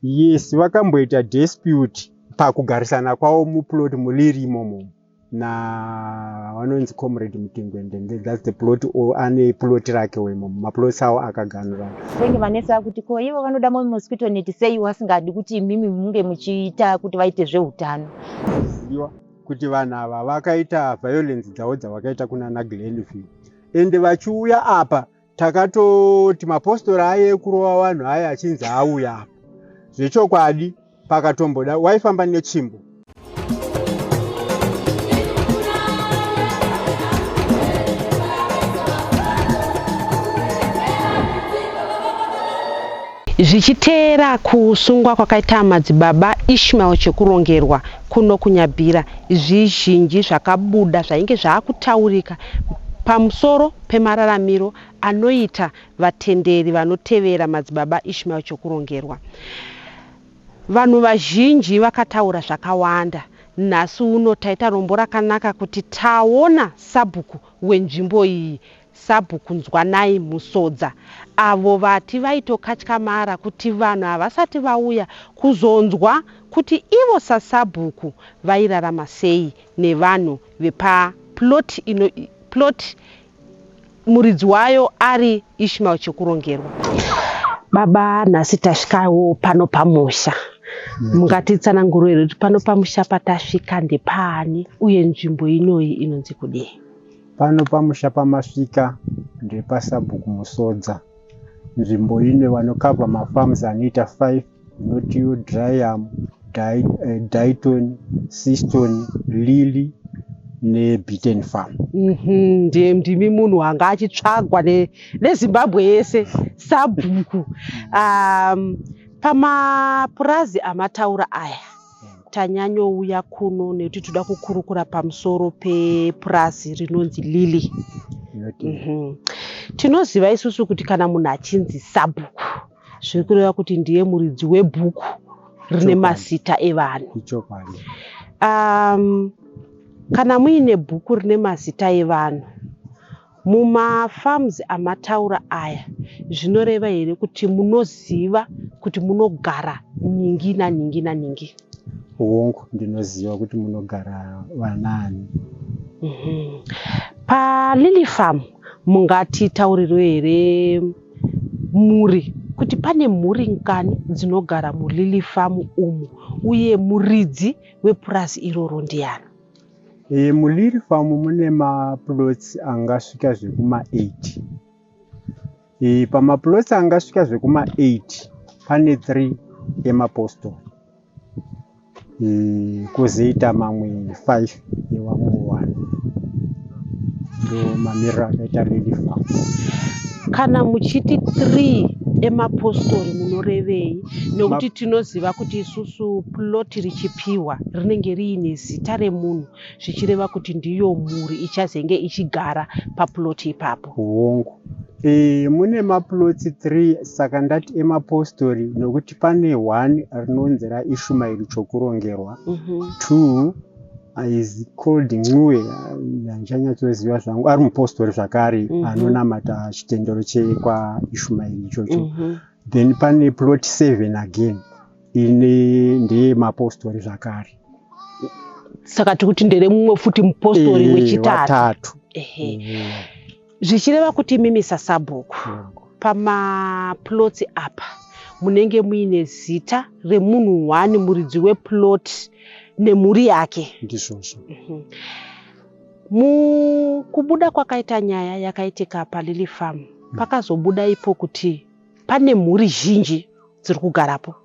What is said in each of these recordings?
Yes, vakamboita dispute pakugarisana kwavo muplot muliri imomo na vanonzi Comrade Mutengwende. That's the plot, ane plot rake imomo, maplots avo akaganurana. Venge vanetsa kuti ko ivo vanoda mosquito net sei vasingadi kuti imimi munge muchiita kuti vaite zveutano. Ziva kuti vanhu ava vakaita violence dzavo dzavakaita kunana Glenview, ende vachiuya apa takatoti mapostori aye ekurova vanhu aya achinzi auya apa zvechokwadi pakatomboda waifamba netsvimbo. Zvichiteera kusungwa kwakaita madzibaba Ishmael Chekurongerwa kuno kuNyabira, zvizhinji zvakabuda zvainge zvaakutaurika pamusoro pemararamiro anoita vatenderi vanotevera madzibaba Ishmael Chokurongerwa. Vanhu vazhinji vakataura zvakawanda. Nhasi uno taita rombo rakanaka kuti taona sabhuku wenzvimbo iyi, Sabhuku Nzwanai Musodza, avo vati vaitokatyamara kuti vanhu havasati vauya kuzonzwa kuti ivo sasabhuku vairarama sei nevanhu vepaplot ino plot muridzi wayo ari Ishmael Chekurongerwa. Baba, nhasi tasvikawo pano pamusha. Mungatitsanangurire here kuti pano pamusha patasvika ndepaani uye nzvimbo inoyi inonzi kudii? Pano pamusha pamasvika ndepaSabhuku Musodza. Nzvimbo ino vanokavha mafarms anoita 5 inoti Dryam, Dayton, Siston, Lily neBeaten Farm. Ndiye ndimi munhu anga achitsvagwa neZimbabwe yese, sabhuku. Pamapurazi amataura aya tanyanyouya kuno nekuti toda kukurukura pamusoro pepurazi rinonzi Lily. Tinoziva isusu kuti kana munhu achinzi sabhuku zviri kureva kuti ndiye muridzi webhuku rine mazita evanhu. Ichokwadi. Kana muine bhuku rine mazita evanhu mumafarms amataura aya, zvinoreva here kuti munoziva kuti munogara ningi naningi naningi? Hongu, ndinoziva kuti munogara vanani. PaLily Farm mungatitauriro here mhuri kuti pane mhuri ngani dzinogara muLily Farm umu uye muridzi wepurazi iroro ndiani? MuLily Farm mune maplots angasvika zvekuma8. Pamaplots angasvika zvekuma8 pane 3 emapostori, kwozoita mamwe 5 evamwe vanhu. Ndo mamiriro akaita Lily Farm. Kana muchiti 3 emapostori munorevei? Nekuti tinoziva kuti isusu plot richipiwa rinenge riine zita remunhu, zvichireva kuti ndiyo mhuri ichazenge ichigara paplot ipapo. Hongu. Mune maplots 3, saka ndati emapostori nokuti pane 1 rinonzi raIshumaeri Chokurongerwa, 2 is called Ncube, handichanyatsoziva zvangu, ari mupostori zvakare anonamata chitendero chekwaIshumaeri ichocho. Then pane plot 7 again ine ndeyemapostori zvakare. Saka tikuti ndere mumwe futi mupostori wechitatu. Watatu. Zvichireva kuti imimi sasabhuku pamaplots apa munenge muine zita remunhu one, muridzi weplot nemhuri yake. Ndizvozvo. Mukubuda kwakaita nyaya yakaitika paLily Farm, pakazobuda ipo kuti pane mhuri zhinji dziri kugarapo,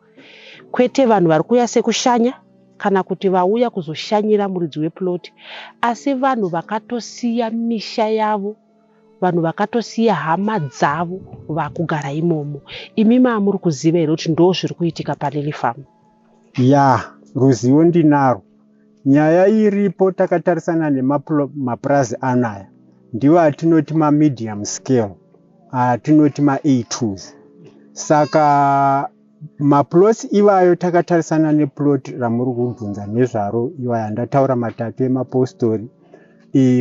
kwete vanhu vari kuuya sekushanya kana kuti vauya kuzoshanyira muridzi weplot, asi vanhu vakatosiya misha yavo, vanhu vakatosiya hama dzavo vakugara imomo. Imi mamuri kuziva here kuti ndo zviri kuitika paLily Farm? Ya, ruzivo ndinaro. Nyaya iripo takatarisana nemapurazi anaya ndiwo atinoti mamedium scale, atinoti ma-A2s. Saka maplots ivayo takatarisana neplot ramuri kubvunza nezvaro, iwayo andataura matatu emapostori,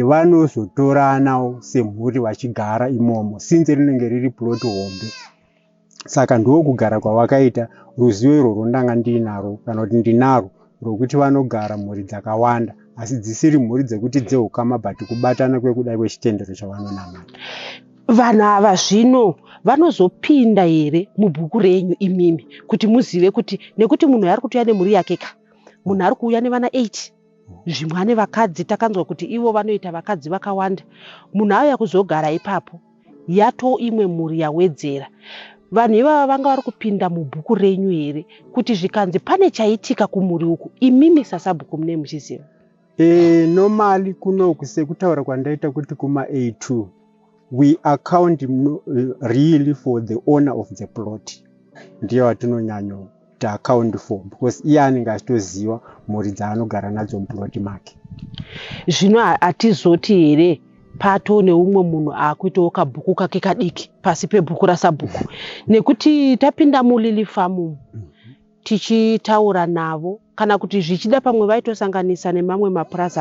vanozotoranawo semhuri vachigara imomo since rinenge riri plot hombe. Saka ndokugara kwavakaita. Ruzivo irworwo ndanga ndiinaro, kana kuti ndinaro, rwokuti vanogara mhuri dzakawanda, asi dzisiri mhuri dzekuti dzeukama, but kubatana kwekuda kwechitendero chavanonamata. Vanhu ava zvino vanozopinda here mubhuku renyu imimi, kuti muzive kuti, nekuti munhu ari kutouya nemhuri yake ka, munhu ari kuuya nevana 8, zvimwe ane vakadzi, takanzwa kuti ivo vanoita vakadzi vakawanda. Munhu auya kuzogara ipapo, yato imwe mhuri yawedzera. Vanhu ivava vanga vari kupinda mubhuku renyu here, kuti zvikanzi pane chaitika kumhuri uku, imimi sasabhuku mune muchiziva? Normally kunoku, sekutaura kwandaita kuti kuma A2, we account really for the owner of the plot. Ndiyo watinonyanyoita account for, because iye anenge achitoziva mhuri dzaanogara nadzo muploti make. Zvino hatizoti here pato neumwe munhu akuitawo kabhuku kake kadiki pasi pebhuku rasabhuku? Nekuti tapinda muLily Farm umu, tichitaura navo, kana kuti zvichida pamwe vaitosanganisa nemamwe mapurazi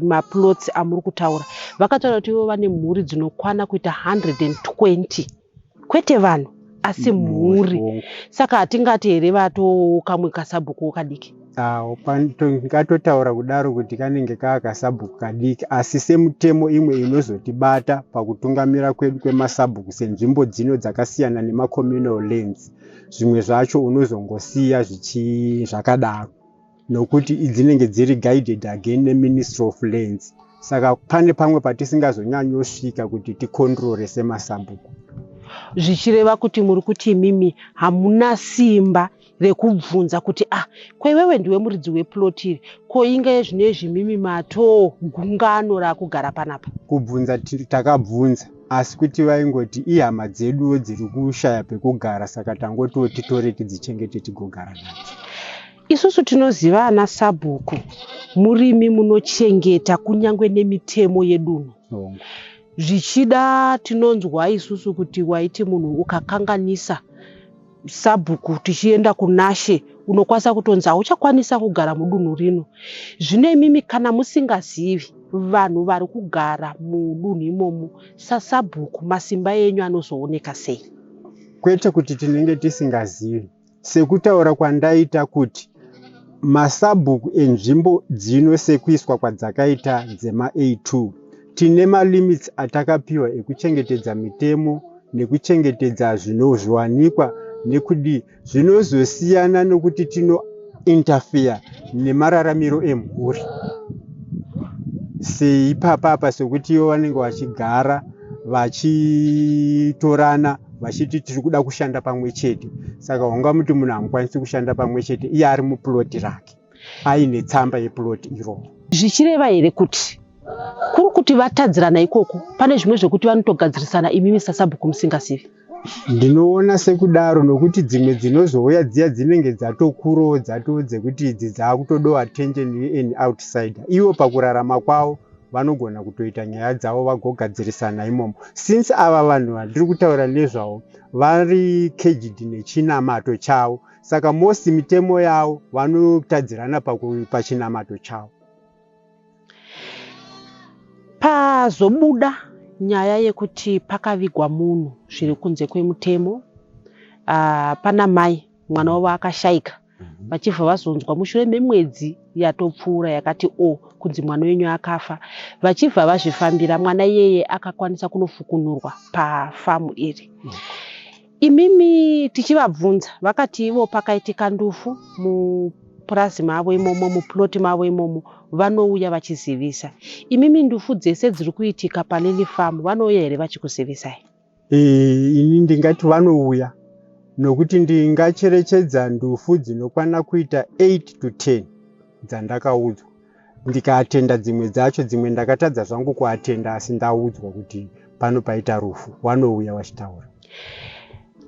maplots amuri kutaura, vakataura kuti ivo vane mhuri dzinokwana kuita 120, kwete vanhu asi mhuri. Saka hatingati here vato kamwe kasabhuku kadiki? Ndingatotaura kudaro kuti kanenge kaa kasabhuku kadiki, asi semutemo imwe inozotibata pakutungamira kwedu kwemasabhuku senzvimbo dzino dzakasiyana nemacommunal lands, zvimwe zvacho unozongosiya zvakadaro, nokuti dzinenge dziri guided again neMinistry of Lands. Saka pane pamwe patisingazonyanyosvika kuti ticontrole semasabhuku. Zvichireva kuti muri kuti imimi hamuna simba rekubvunza kuti, "Ah, kweiwewe ndiwe muridzi weplot iri, ko inge zvinezvi mimi mato gungano raakugara panapa?" Kubvunza takabvunza, asi kuti vaingoti ihama dzeduwo dziri kushaya pekugara, saka tangotiwo titore tidzichengete tigogara nadzo. Isusu tinoziva ana sabhuku murimi munochengeta kunyange nemitemo yedunhu. Zvichida tinonzwa isusu kuti waiti munhu ukakanganisa, sabhuku tichienda kunashe, unokwanisa kutonzi hauchakwanisa kugara mudunhu rino. Zvino imimi kana musingazivi vanhu vari kugara mudunhu imomo, sasabhuku masimba enyu anozooneka sei? Kwete kuti tinenge tisingazivi. Sekutaura kwandaita kuti masabhuku enzvimbo dzino, sekuiswa kwadzakaita dzema-A2, tine malimits atakapiwa ekuchengetedza mitemo nekuchengetedza zvinozviwanikwa nekudii. Zvinozosiyana nokuti tino interfere nemararamiro emhuri seipapapa, sekuti ivo vanenge vachigara vachitorana vachiti tiri kuda kushanda pamwe chete. Saka ungamuti munhu hamukwanisi kushanda pamwe chete, iye ari muploti rake aine tsamba yeploti iroro. Zvichireva here kuti kuri kuti vatadzirana ikoko, pane zvimwe zvekuti vanotogadzirisana imimi sasabhuku musingazivi? Ndinoona sekudaro, nokuti dzimwe dzinozouya dziya dzinenge dzatokurawo, dzatoo dzekuti idzi dzaakutodawo attention yean outsider. Ivo pakurarama kwavo vanogona kutoita nyaya dzavo vagogadzirisana imomo, since ava vanhu vandiri kutaura nezvavo vari caged nechinamato chavo. Saka most mitemo yavo vanotadzirana pachinamato chavo. Pazobuda nyaya yekuti pakavigwa munhu zviri kunze kwemutemo, pana mai mwana wavo akashayika, vachibva vazonzwa mushure memwedzi yatopfuura yakati o kunzi mwana wenyu akafa, vachibva vazvifambira. Mwana iyeye akakwanisa kunofukunurwa pafamu iri. Imimi tichivabvunza, vakati ivo pakaitika ndufu mupurazi mavo imomo, muploti mavo imomo, vanouya vachizivisa. Imimi ndufu dzese dziri kuitika paLily Farm vanouya here vachikuzivisai? Ini ndingati vanouya, nokuti ndingacherechedza ndufu dzinokwana kuita 8 to 10 dzandakaudzwa, ndikaatenda dzimwe dzacho. Dzimwe ndakatadza zvangu kuatenda, asi ndaudzwa kuti pano paita rufu, vanouya vachitaura.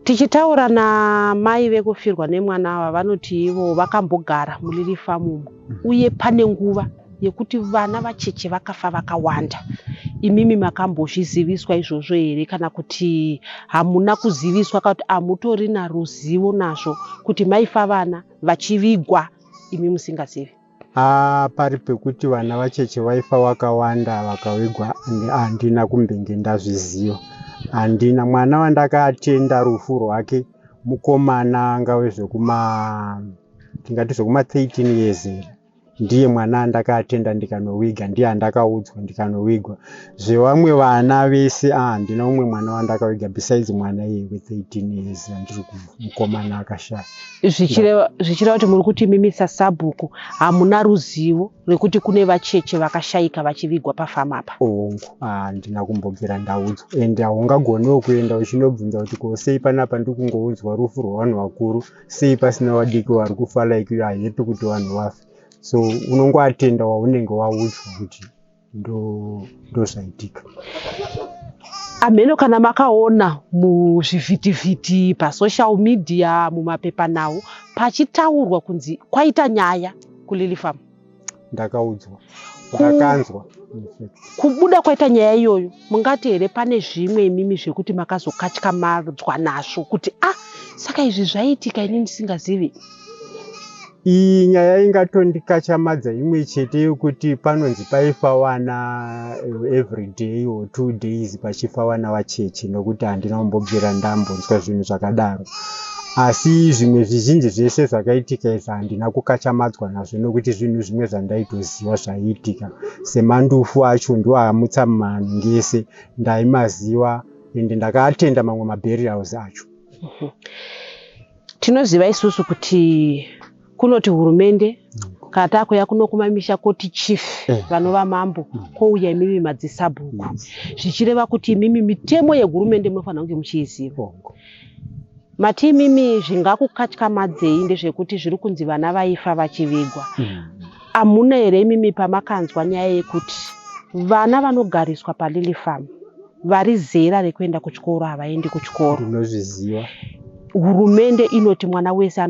Tichitaura namai vekufirwa nemwana ava, vanoti ivo vakambogara muLily Farm umu, uye pane nguva yekuti vana vacheche vakafa vakawanda. Imimi makambozviziviswa izvozvo here, kana kuti hamuna kuziviswa, kana kuti hamutorina ruzivo nazvo kuti maifa vana vachivigwa imi musingazivi? Pari pekuti vana vacheche vaifa vakawanda vakavigwa, handina kumbenge ndazviziva. Handina mwana wandakaatenda rufu rwake. Mukomana angave zvekuma tingati zvekuma 13 years here. Ndiye mwana andakaatenda ndikanowiga, ndiye andakaudzwa ndikanowigwa. Zvevamwe vana vese handina umwe mwana wandakawiga besides mwana iyeye we13 years andiri mukomana akashaya. Zvichireva kuti muri kuti imimi sasabhuku hamuna ruzivo rwekuti kune vacheche vakashayika vachivigwa pafamu apa? Hongu, handina kumbobvira ndaudzwa, ende haungagoniwo kuenda uchinobvunza kuti ko sei panapa ndiri kungoudzwa rufu rwevanhu vakuru, sei pasina vadiki vari kufa? Like you are happy kuti vanhu vafe, so unongoatenda waunenge waudzwa kuti ndo zvaitika. Amheno kana makaona muzvivhitivhiti, pasocial media, mumapepanhau pachitaurwa kunzi kwaita nyaya kuLily Farm. Ndakaudzwa, ndakanzwa in fact. Kubuda kwaita nyaya iyoyo, mungati here pane zvimwe imimi zvekuti makazokatyamadzwa nazvo kuti, "Ah, saka izvi zvaitika ini ndisingazivi"? Iyi nyaya ingatondikachamadza imwe chete yekuti panonzi paifa vana every day or 2 days pachifa vana vacheche, nokuti handina kumbobvira ndambonzwa zvinhu zvakadaro. Asi zvimwe zvizhinji zvese zvakaitika izvi handina kukachamadzwa nazvo, nokuti zvinhu zvimwe zvandaitoziva zvaiitika. Semandufu acho ndo amutsa manhu ngese, ndaimaziva ende ndakaatenda mamwe maburials acho. Tinoziva isusu kuti kunoti hurumende kana takuya kuno kumamisha koti chief, vanova mambo, kouya imimi madzisabhuku, zvichireva kuti imimi mitemo yehurumende munofanira kunge muchiiziva. Hongu. Mati imimi zvingakukatyamadzei ndezvekuti zviri kunzi vana vaifa vachivigwa. Hamuna here imimi pamakanzwa nyaya yekuti vana vanogariswa paLily Farm vari zera rekuenda kuchikoro havaendi kuchikoro? Ndinozviziva. Hurumende inoti mwana wese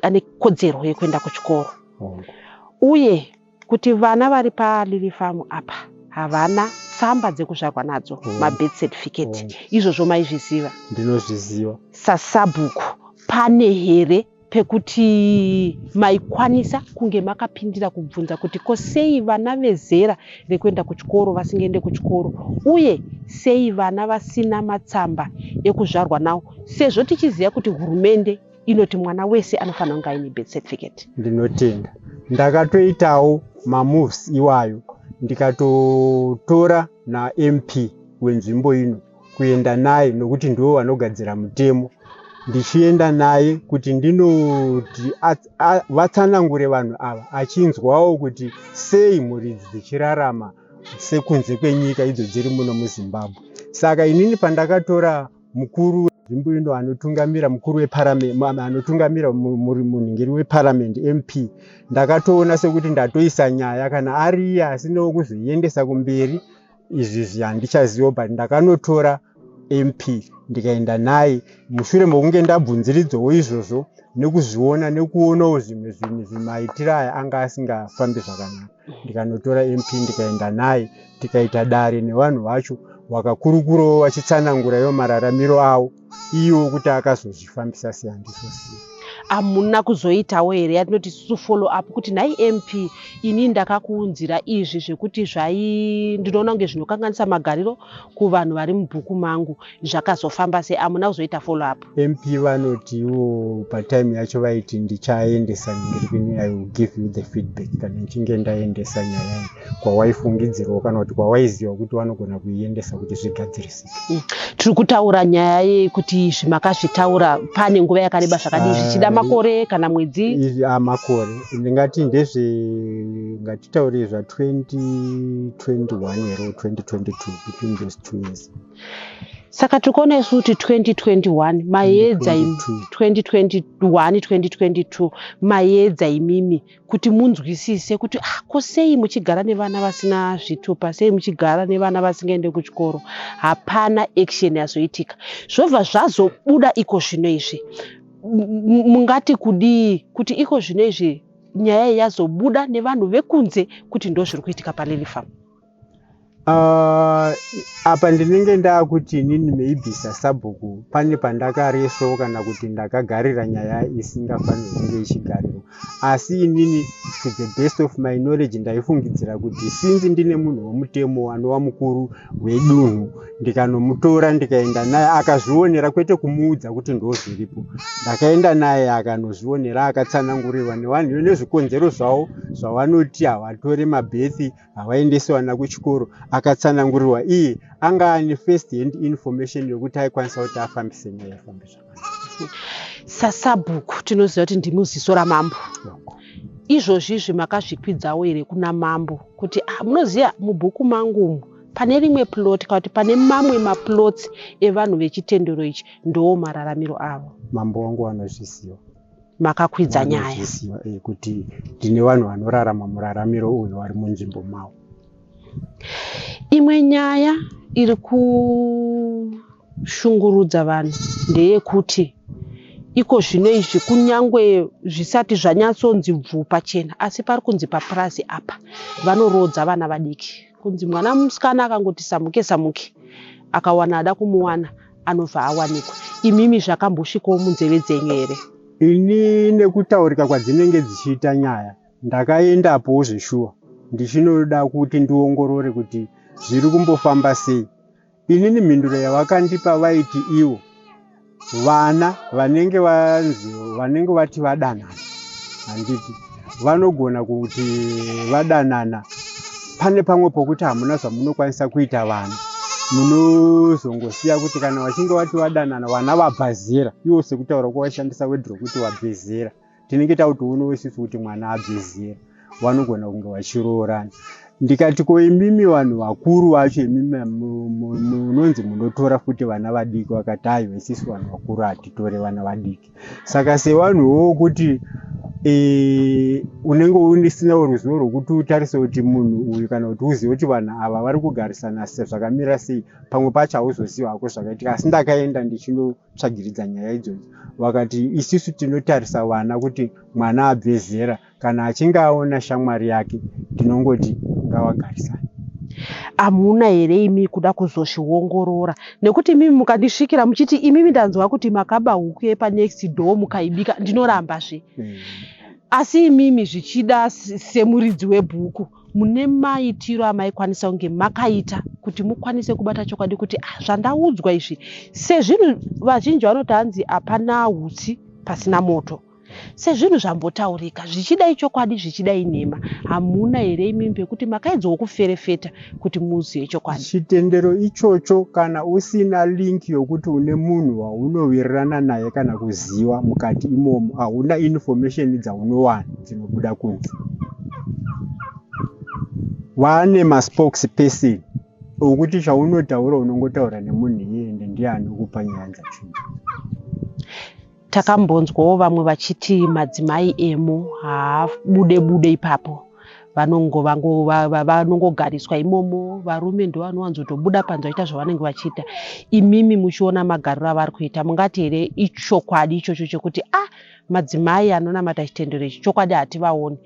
ane kodzero yekuenda kuchikoro. Hongu. Uye kuti vana vari paLily Farm apa havana tsamba dzekuzvarwa nadzo, mabirth certificate. Izvozvo maizviziva? Ndinozviziva. Sasabhuku, pane here pekuti maikwanisa kunge makapindira kubvunza kuti ko sei vana vezera rekuenda kuchikoro vasingaende kuchikoro, uye sei vana vasina matsamba ekuzvarwa nawo, sezvo tichiziva kuti hurumende inoti mwana wese anofanira kunge aine birth certificate? Ndinotenda. Ndakatoitawo mamoves iwayo, ndikatotora naMP wenzvimbo ino kuenda naye, nokuti ndiwo vanogadzira mutemo. Ndichienda naye kuti ndinoti vatsanangure vanhu ava, achinzwawo kuti sei mhuri idzi dzichirarama sekunze kwenyika idzo dziri muno muZimbabwe. Saka inini pandakatora mukuru wenzvimbo ino anotungamira, mukuru weparame, anotungamira munhingiri weparamende, MP, ndakatoona sekuti ndatoisa nyaya. Kana ari iye asinawo kuzoiendesa kumberi, izvizvi handichaziva, but ndakanotora MP ndikaenda naye mushure mokunge ndabvunziridzawo izvozvo nekuzviona, nekuonawo zvimwe zvinhu zvimaitiro aya anga asingafambi zvakanaka. Ndikanotora MP, ndikaenda naye, tikaita dare nevanhu vacho, vakakurukurawo vachitsanangura iwo mararamiro avo iwo, kuti akazozvifambisa sei handizosiya. Hamuna kuzoitawo here yatinoti isusu follow up, kuti nhai MP, ini ndakakuunzira izvi zvekuti zvai ndinoona kunge zvinokanganisa magariro kuvanhu vari mubhuku mangu, zvakazofamba sei? Hamuna kuzoita follow up? MP vanoti ivo patime yacho vaiti ndichaendesa ndiri, "I will give you the feedback kana ndichinge ndaendesa nyaya iyi kwawaifungidzirwawo kana kuti kwawaiziva kuti vanogona kuiendesa kuti zvigadzirisike." Tiri kutaura nyaya yekuti izvi makazvitaura pane nguva yakareba zvakadii, zvichida makore kana mwedzi? Izvi makore ndingati ndezve, ngatitaure zva2021 here, 2022, between those 2 years. Saka tiri kuona isu kuti 2021 maedza, 2022. 2021, 2022 maedza imimi kuti munzwisise kuti, ah, ko sei muchigara nevana vasina zvitupa, sei muchigara nevana vasingaende kuchikoro? Hapana action yazoitika. Zvobva zvazobuda iko zvino izvi. Mungati kudii kuti iko zvino izvi nyaya iyi yazobuda nevanhu vekunze kuti ndo zviri kuitika paLily Farm? Apa ndinenge ndaakuti inini maybe sasabhuku pane pandakareswawo kana kuti ndakagarira nyaya isingafaniri kunge ichigarirwa. Asi inini To the best of my knowledge, ndaifungidzira kuti since ndine munhu womutemo anova mukuru wedunhu, ndikanomutora ndikaenda naye akazvionera, kwete kumuudza kuti ndo zviripo. Ndakaenda naye akanozvionera, akatsanangurirwa nevanhu nezvikonzero zvavo zvavanoti havatore mabirth, havaendesi vana kuchikoro. Akatsanangurirwa iye, anga ane first hand information yokuti aikwanisa kuti afambise nyaya, ifambe zvakanaka. Sasabhuku, tinoziva kuti ndimuziso ramambo. Izvozvi izvi makazvikwidzawo here kuna mambo kuti, ah, munoziva mubhuku mangu umu pane rimwe plot kana kuti pane mamwe maplots evanhu vechitendero ichi, ndo mararamiro avo? Mambo wangu vanozviziva. Makakwidza nyaya? Vanozviziva kuti ndine vanhu vanorarama muraramiro uyu vari munzvimbo mavo. Imwe nyaya iri kushungurudza vanhu ndeyekuti iko zvino izvi, kunyangwe zvisati zvanyatsonzi bvu pachena, asi pari kunzi papurazi apa vanoroodza vana vadiki, kunzi mwana musikana akangoti samuke samuke, akawana ada kumuwana, anobva awanikwa. Imimi zvakambosvikawo munzeve dzenyu here? Ini nekutaurika kwadzinenge dzichiita nyaya, ndakaendapowo zveshuwa ndichinoda kuti ndiongorore kuti zviri kumbofamba sei. Inini mhinduro yavakandipa, vaiti ivo vana vanenge vanzi vanenge vati vadanana, handiti vanogona kuti vadanana, pane pamwe pokuti hamuna zvamunokwanisa kuita, vana munozongosiya kuti kana vachinge vati vadanana, vana vabva zera, ivo sekutaura kwavashandisa word rokuti vabve zera, tinenge tautoonawo isusu kuti mwana abve zera, vanogona kunge vachiroorana. Ndikati, ko imimi vanhu vakuru vacho, imimi munonzi munotora futi vana vadiki? Vakati, aiwa, isusu vanhu vakuru hatitore vana vadiki. Saka sevanhuwo kuti unenge usinawo ruzivo rwokuti utarise kuti munhu uyu, kana kuti uzive kuti vanhu ava vari kugarisana zvakamira sei, pamwe pacho hauzoziva hako zvakaitika. Asi ndakaenda ndichinotsvagiridza nyaya idzodzo, vakati isusu tinotarisa vana kuti mwana abve zera, kana achinge aona shamwari yake, tinongoti ngavagarisane. Hamuna here imi kuda kuzozviongorora? Nekuti imimi mukandisvikira muchiti imimi ndanzwa kuti makaba huku yepanext door mukaibika, ndinorambazve. Asi imimi zvichida semuridzi webhuku mune maitiro amaikwanisa kunge makaita kuti mukwanise kubata chokwadi kuti, ah, zvandaudzwa izvi sezvinhu, vazhinji vanoti hanzi hapana hutsi pasina moto, sezvinhu zvambotaurika, zvichidai chokwadi, zvichidai nhema, hamuna here imimi pekuti makaedzawo kuferefeta kuti muzive chokwadi? Chitendero ichocho, kana usina link yokuti une munhu waunowirirana naye kana kuziva mukati imomo, hauna information dzaunowana dzinobuda kunze. Vane maspokesperson okuti chaunotaura unongotaura nemunhu iye, ende ndiye anokupa nyaya dzacho. Takambonzwawo vamwe vachiti madzimai emo haabude bude ipapo, vanongogariswa imomo, varume ndo vanowanzotobuda panze vachiita zvavanenge vachiita. Imimi muchiona magariro avari kuita, mungati here ichokwadi ichocho chekuti, ah, madzimai anonamata chitendero ichi chokwadi hativaoni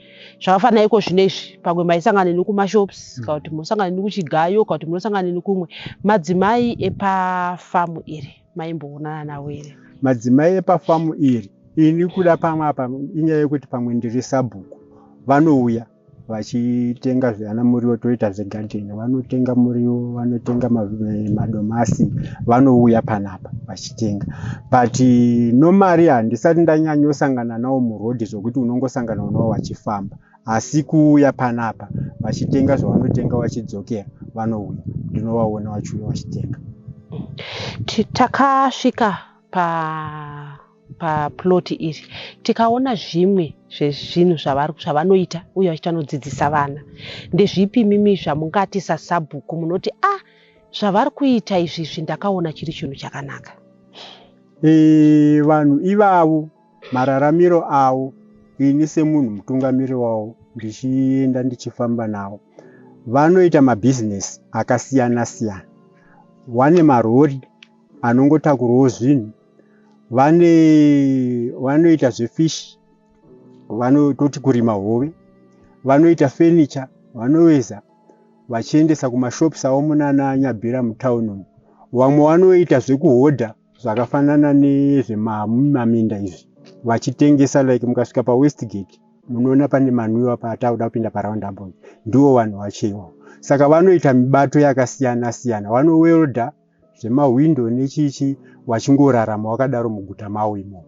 zvakafanana iko zvino izvi? Pamwe maisangana neni kumashops, kana kuti munosangana neni kuchigayo, kana kuti munosangana neni kumwe. Madzimai epafamu iri maimboonana nawo here? Madzimai epafamu iri, ini kuda pamwe apa inyaya yekuti pamwe ndiri sabhuku, vanouya vachitenga zvana muriwo, toita zvegadheni, vanotenga muriwo, vanotenga madomasi, vanouya panapa vachitenga. But normally handisati ndanyanyosangana nawo murodhi zvokuti unongosangana navo vachifamba, asi kuuya panapa vachitenga zvavanotenga vachidzokera, vanouya, ndinovaona vachiuya vachitenga. Takasvika paploti iri, tikaona zvimwe zvezvinhu zvavanoita uye vachitanodzidzisa vana. Ndezvipi mimi zvamungati sasabhuku munoti, ah, zvavari kuita izvizvi ndakaona chiri chinhu chakanaka? Vanhu ivavo, mararamiro avo, ini semunhu mutungamiri wavo ndichienda ndichifamba navo, vanoita mabhizinesi akasiyana siyana. Vane marori anongotakurawo zvinhu, vane vanoita zvefish, vanototi kurima hove, vanoita furniture, vanoveza vachiendesa kumashops avo munana Nyabhira mutauni umu. Vamwe vanoita zvekuhodha zvakafanana nezvemaminda izvi vachitengesa, like mukasvika paWestgate. Munoona pane manwiwa paatakuda kupinda paroundabout, ndiwo vanhu vacho iwavo. Saka vanoita mibato yakasiyana siyana, vanowelda zvemahwindo nechichi, vachingorarama wakadaro muguta mavo imomo.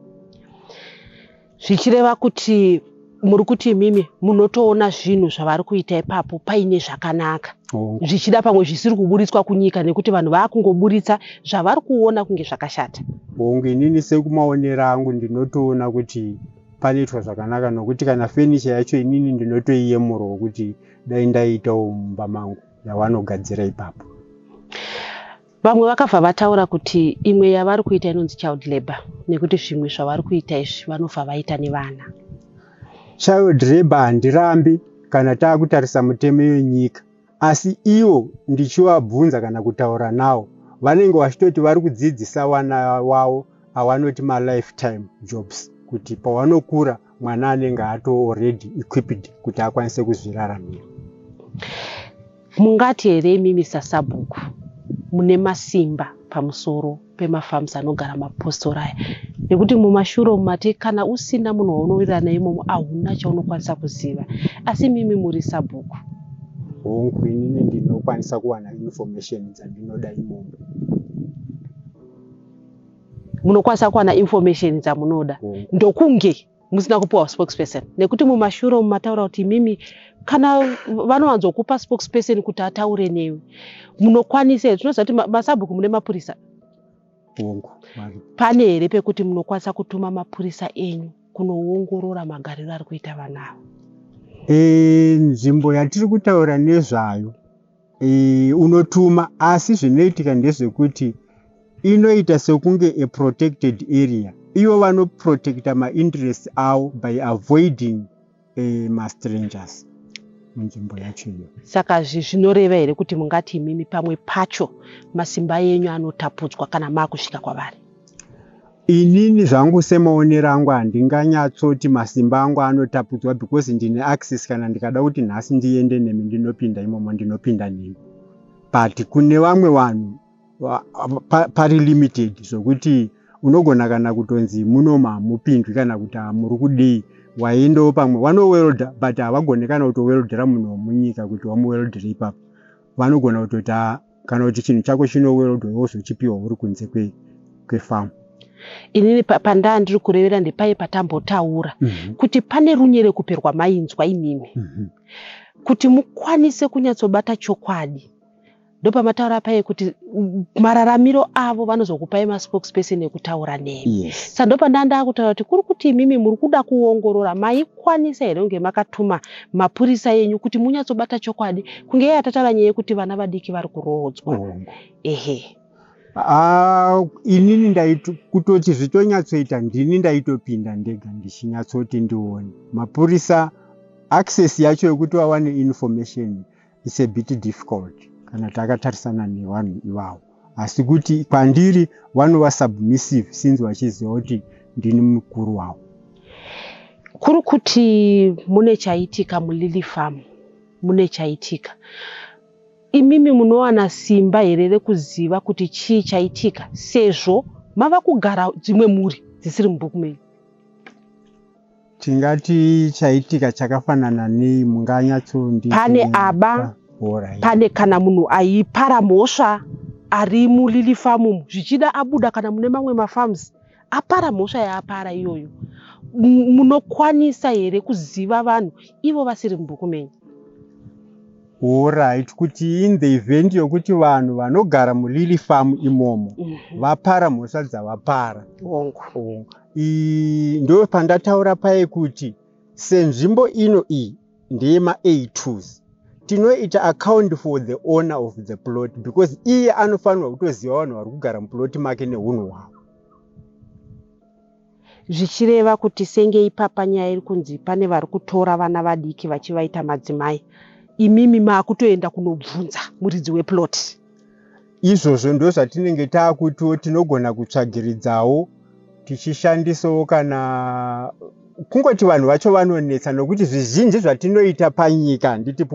Zvichireva kuti muri kuti imimi munotoona zvinhu zvavari kuita ipapo paine zvakanaka, zvichida pamwe zvisiri kuburitswa kunyika nekuti vanhu vaakungoburitsa zvavari kuona kunge zvakashata. Hongu, inini sekumaonero angu ndinotoona kuti panoitwa zvakanaka, nokuti kana fenicha yacho inini ndinotoiyemurawo kuti dai ndaiitawo mumba mangu yavanogadzira ipapo. Vamwe vakabva vataura kuti imwe yavari kuita inonzi child labor, nekuti zvimwe zvavari kuita izvi vanobva vaita nevana. Child labor handirambi kana taakutarisa mutemo yenyika, asi ivo ndichivabvunza kana kutaura navo, vanenge vachitoti vari kudzidzisa vana vavo avanoti malifetime jobs, kuti pavanokura mwana anenge ato already equipped kuti akwanise kuzviraramira. Mungati here imimi sasabhuku mune masimba pamusoro pemafarms anogara mapostori aya? Nekuti mumashure umu mati kana usina munhu waunowirirana imomo hauna chaunokwanisa kuziva, asi imimi muri sabhuku. Hongu, inini ndinokwanisa kuwana information dzandinoda imomo. Munokwanisa kuwana information dzamunoda, ndokunge musina kupiwa spokesperson, nekuti mumashure umu mataura kuti imimi kana vanowanzokupa spokesperson kuti ataure newe, munokwanisa here? Tinoziva kuti masabhuku mune mapurisa. Hongu. Pane here pekuti munokwanisa kutuma mapurisa enyu kunoongorora magariro ari kuita vana ava? Nzvimbo yatiri kutaura nezvayo, unotuma, asi zvinoitika ndezvekuti inoita sekunge a protected area. Ivo vanoprotecta mainterest avo by avoiding mastrangers munzvimbo yacho iyo. Saka zvinoreva here kuti mungati imimi pamwe pacho masimba enyu anotapudzwa kana maakusvika kwavari? Inini zvangu semaonero angu handinganyatsoti masimba angu anotapudzwa, because ndine access. Kana ndikada kuti nhasi ndiende nemi, ndinopinda imomo, ndinopinda nemi, but kune vamwe vanhu pari limited, zvokuti unogona kana kutonzi munomu hamupindwi, kana kuti hamuri kudii. Waendawo pamwe vanowelda, but havagoni kana kutoweldera munhu wemunyika kuti wamuweldere ipapo. Vanogona kutoti kana kuti chinhu chako chinoweldwa, wozochipiwa uri kunze kwefamu. Inini pandaa ndiri kurevera ndepaye patambotaura kuti pane runyerekupe rwamainzwa imimi kuti mukwanise kunyatsobata chokwadi. Ndopamataura paye kuti mararamiro avo vanozokupai maspokesperson ekutaura nemi. Saka ndopandaa ndakutaura kuti kuri kuti imimi muri kuda kuongorora, maikwanisa here kunge makatuma mapurisa enyu kuti munyatsobata chokwadi, kunge iye atataura nyaya yekuti vana vadiki vari kuroodzwa? Ehe. Ah, inini ndaito kutoti zvitonyatsoita, ndini ndaitopinda ndega ndichinyatsoti ndione. Mapurisa, access yacho yekuti vawane information is a bit difficult kana takatarisana nevanhu ivavo, asi kuti kwandiri vanova submissive since vachiziva kuti ndini mukuru wavo. Kuri kuti mune chaitika muLily Farm, mune chaitika, imimi munowana simba here rekuziva kuti chii chaitika, sezvo mava kugara dzimwe mhuri dzisiri mubhuku menyu? Tingati chaitika chakafanana nei? Munganyatsondi Pane aba, pane kana munhu aipara mhosva ari muLily Farm umu, zvichida abuda kana mune mamwe mafarms, apara mhosva yaapara iyoyo, munokwanisa here kuziva vanhu ivo vasiri mubhuku menyu? Alright, kuti in the event yokuti vanhu vanogara muLily Farm imomo vapara mhosva dzavapara. Hongu. Ndo pandataura paye kuti senzvimbo ino iyi ndeyema-A2s, tinoita account for the owner of the plot, because iye anofanirwa kutoziva vanhu vari kugara muploti make neunhu hwavo. Zvichireva kuti senge ipapa nyaya iri kunzi pane vari kutora vana vadiki vachivaita madzimai, imimi maakutoenda kunobvunza muridzi weplot? Izvozvo ndo zvatinenge taakutiwo tinogona kutsvagiridzawo tichishandisawo, kana kungoti vanhu vacho vanonetsa, nokuti zvizhinji zvatinoita panyika, handiti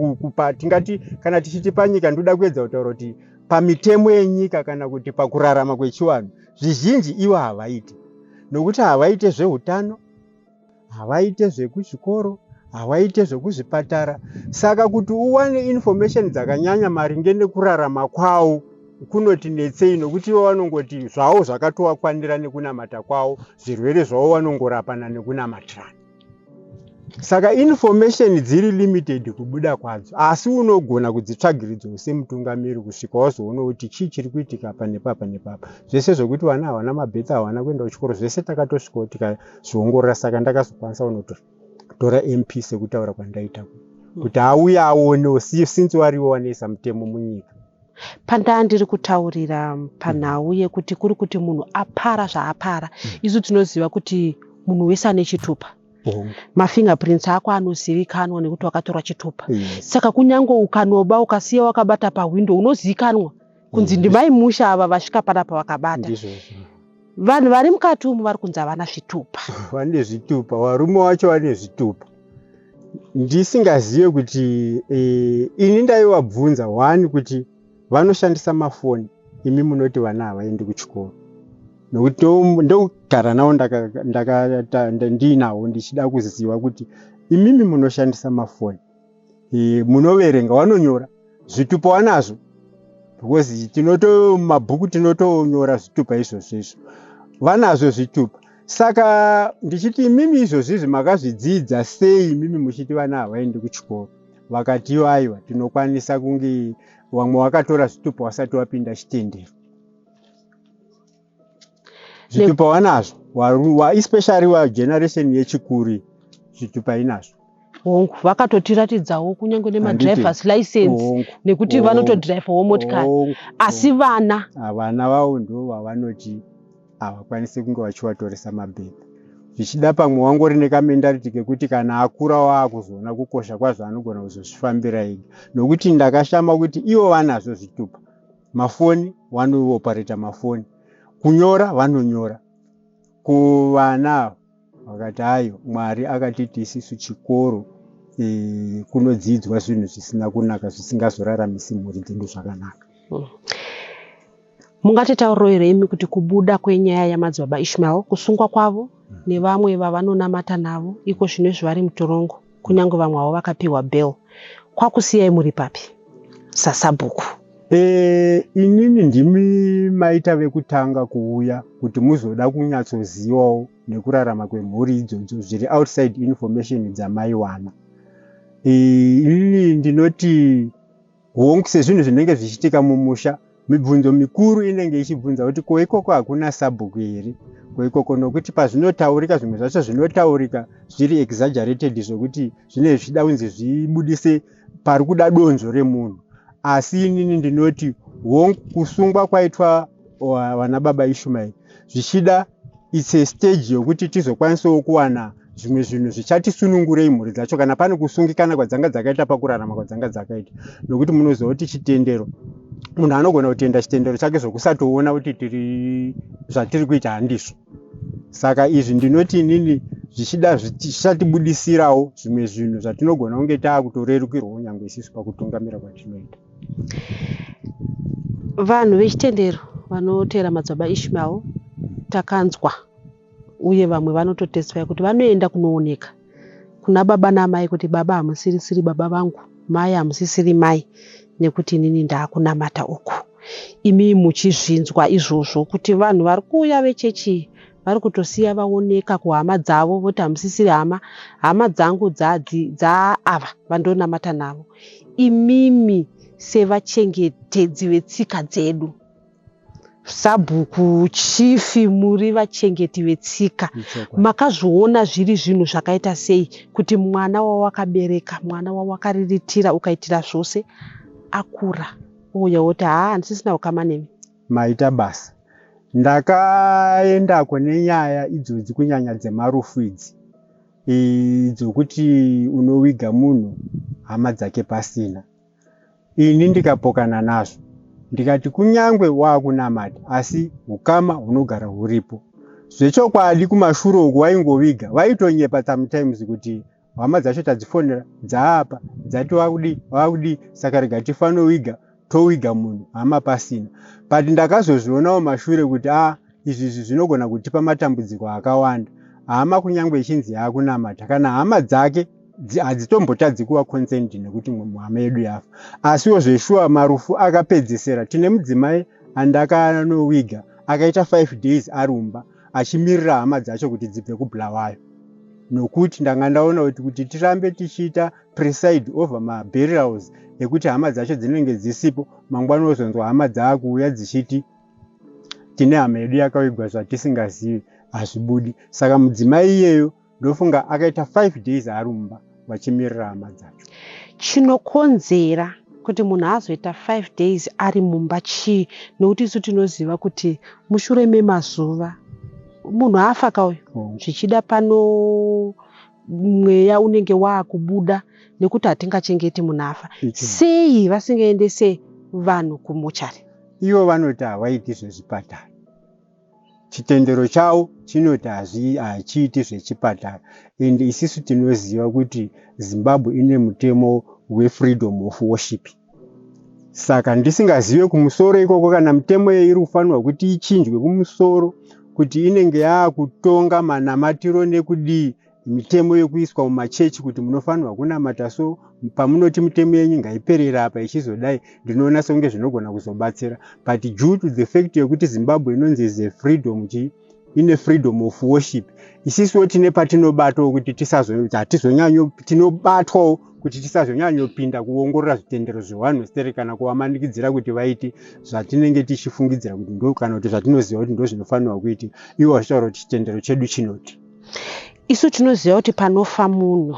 tingati kana tichiti panyika, ndoda kuedza kutaura kuti pamitemo yenyika kana kuti pakurarama kwechivanhu, zvizhinji ivo havaiti, nokuti havaite zveutano, havaite zvekuzvikoro. Hawaite zvekuzvipatara. Saka kuti uwane information dzakanyanya maringe nekurarama kwavo kunoti netsei, nokuti ivo vanongoti zvavo zvakatowakwanira nekunamata kwavo, zvirwere zvavo vanongorapana nekunamatirana. Saka information dziri limited kubuda kwadzo, asi unogona kudzitsvagiridzo semutungamiri kusvika wazoona kuti chii chiri kuitika apa nepapa nepapa. Zvese zvokuti vana havana mabirth, havana kuenda kuchikoro, zvese takatosvikawo tikazviongorora. Saka ndakazokwanisa kunotora MP sekutaura kwandaita kuti auye aonewo, since varivo vanoisa mutemo munyika. Pandaa ndiri kutaurira panhau yekuti kuri kuti munhu apara zvaapara, isu tinoziva kuti munhu wese ane chitupa. Mafingerprints ako anozivikanwa nekuti wakatorwa chitupa. Saka kunyange ukanoba ukasiya wakabata pahwindo, unozivikanwa kunzi ndimai Musha ava vasvika panapa vakabata. Ndizvozvo. Vanhu vari mukati umu vari kunzi havana zvitupa. Vane zvitupa, varume vacho vane zvitupa. Ndisingazive kuti ini ndaivabvunza one kuti vanoshandisa mafoni, imi munoti vana havaendi kuchikoro, nokuti ndogara navo ndiinawo ndichida kuziva kuti imimi munoshandisa mafoni, munoverenga, vanonyora, zvitupa vanazvo, because tinoto mumabhuku tinotonyora zvitupa izvozvo izvo, vanazvo zvitupa. Saka ndichiti, imimi izvozvo izvi makazvidzidza sei, imimi muchiti vana havaendi kuchikoro? Vakati ivo aiwa, tinokwanisa kunge vamwe vakatora zvitupa vasati vapinda chitendero. Zvitupa vanazvo, especially vageneration yechikuru, zvitupa inazvo. Hongu, vakatotiratidzawo kunyange nemadrivers license nekuti vanotodhiraivhawo motikari, asi vana Vana vavo ndo vavanoti havakwanisi kunge vachivatoresa mabirth. Zvichida pamwe wangori nekamentality kekuti kana akura waakuzoona kukosha kwazvo, anogona kuzozvifambira ega, nokuti ndakashama kuti ivo vanazvo zvitupa, mafoni vanoopareta mafoni, kunyora vanonyora. Kuvana vakati ayo Mwari akatiti isisu chikoro kunodzidzwa zvinhu zvisina kunaka, zvisingazoraramisi mhuri dzedu zvakanaka. Mungatitauriro here imi kuti kubuda kwenyaya yamadzibaba Ishmael, kusungwa kwavo nevamwe vavanonamata navo iko zvino izvi vari mutorongo, kunyange vamwe vavo vakapiwa bail, kwakusiyai muri papi sasabhuku? Inini ndimi maita vekutanga kuuya kuti muzoda kunyatsozivawo nekurarama kwemhuri idzodzo zviri outside information dzamaiwana. Inini ndinoti hongu, sezvinhu zvinenge zvichiitika mumusha, mibvunzo mikuru inenge ichibvunza kuti ko ikoko hakuna sabhuku here, ko ikoko, nokuti pazvinotaurika zvimwe zvacho zvinotaurika zviri exaggerated, zvokuti zvinenge zvichida kunzi zvibudise pari kuda donzvo remunhu. Asi inini ndinoti hongu, kusungwa kwaitwa vana baba Ishumaeri, zvichida it's a stage yokuti tizokwanisawo kuwana zvimwe zvinhu zvichatisunungurei mhuri dzacho, kana pane kusungikana kwadzanga dzakaita pakurarama kwadzanga dzakaita, nokuti munoziva kuti chitendero, munhu anogona kutenda chitendero chake zvokusatoona kuti tiri zvatiri kuita handizvo. Saka izvi ndinoti inini zvichida zvichatibudisirawo zvimwe zvinhu zvatinogona kunge taakutorerukirwawo nyange isusu pakutungamira kwatinoita. Vanhu vechitendero vanoteera madzibaba Ishmael takanzwa, uye vamwe vanototestify kuti vanoenda kunooneka kuna baba namai kuti baba hamusirisiri baba vangu, mai hamusisiri mai, nekuti inini ndaakunamata uku. Imi muchizvinzwa izvozvo kuti vanhu vari kuuya vechechi vari kutosiya vaoneka kuhama dzavo voti hamusisiri hama, hama dzangu dzaava vandonamata navo, imimi sevachengetedzi vetsika dzedu, sabhuku, chief, muri vachengeti vetsika, Ichokwadi. Makazviona zviri zvinhu zvakaita sei kuti mwana wawakabereka, mwana wawakariritira ukaitira zvose, akura ouya woti haa, handisisina ukama nemi? Maita basa. Ndakaendako nenyaya idzodzi, kunyanya dzemarufu idzi, dzokuti unowiga munhu hama dzake pasina. Ini ndikapokana nazvo, ndikati kunyangwe waakunamata, asi ukama hunogara huripo. Zvechokwadi kumashure uku waingoviga, vaitonyepa sometimes kuti hama dzacho tadzifonera, dzaapa dzati wakudii wakudii, saka rega tifanowiga, towiga munhu hama pasina. But ndakazozvionawo mashure kuti a izvi zvinogona kutipa matambudziko akawanda. Hama kunyangwe ichinzi yaakunamata, kana hama dzake Hadzitombotadzi kuva concerned nekuti hama yedu yafa. Asiwo zveshuwa marufu akapedzesera, tine mudzimai andakanowiga akaita 5 days arumba achimirira hama dzacho kuti dzibve kuBulawayo, nokuti ndanga ndaona kuti tirambe tichiita preside over maburials ekuti hama dzacho dzinenge dzisipo, mangwana wozonzwa hama dzaakuuya dzichiti tine hama yedu yakavigwa zvatisingazivi, hazvibudi. Saka mudzimai iyeyo ndofunga akaita 5 days arumba vachimirira hama dzacho. Chinokonzera kuti munhu azoita 5 days ari mumba chii? Nokuti isu tinoziva kuti mushure memazuva munhu afa kauyu, zvichida pano mweya unenge waakubuda, nekuti hatingachengeti munhu afa. Sei vasingaendese vanhu kumochari? Ivo vanoti havaiti zvezvipatara. Chitendero chavo chinoti hachiiti zvechipatara, and isisu tinoziva kuti Zimbabwe ine mutemo wefreedom of worship. Saka ndisingazive kumusoro ikoko kana mitemo iyi iri kufanirwa kuti ichinjwe kumusoro, kuti inenge yaakutonga manamatiro nekudii, mitemo yekuiswa mumachechi kuti munofanirwa kunamata. So pamunoti mitemo yenyu ngaiperere apa ichizodai, ndinoona sekunge zvinogona kuzobatsira. But due to the fact yekuti Zimbabwe inonzi is a freedom chi ine freedom of worship, isisuwo tine patinobatwawo kuti hatizonyanyo, tinobatwawo kuti tisazonyanyopinda kuongorora zvitendero zvevanhu sitere kana kuvamanikidzira kuti vaite zvatinenge tichifungidzira kuti ndo, kana kuti zvatinoziva kuti ndo zvinofanirwa kuitika, ivo vachitaura kuti chitendero chedu chinoti. Isu tinoziva kuti panofa munhu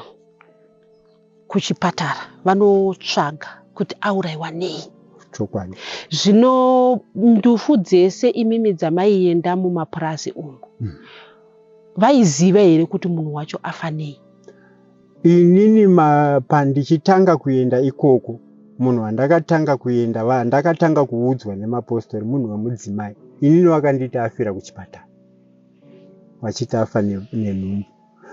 kuchipatara vanotsvaga kuti aurayiwa nei. Chokwadi. Zvino ndufu dzese imimi dzamaienda mumapurazi umu, vaiziva here kuti munhu wacho afa nei? Inini pandichitanga kuenda ikoko, munhu wandakatanga kuenda, vandakatanga kuudzwa nemapostori, munhu wemudzimai. Inini vakanditi afira kuchipatara, vachiti afa nenhumbu.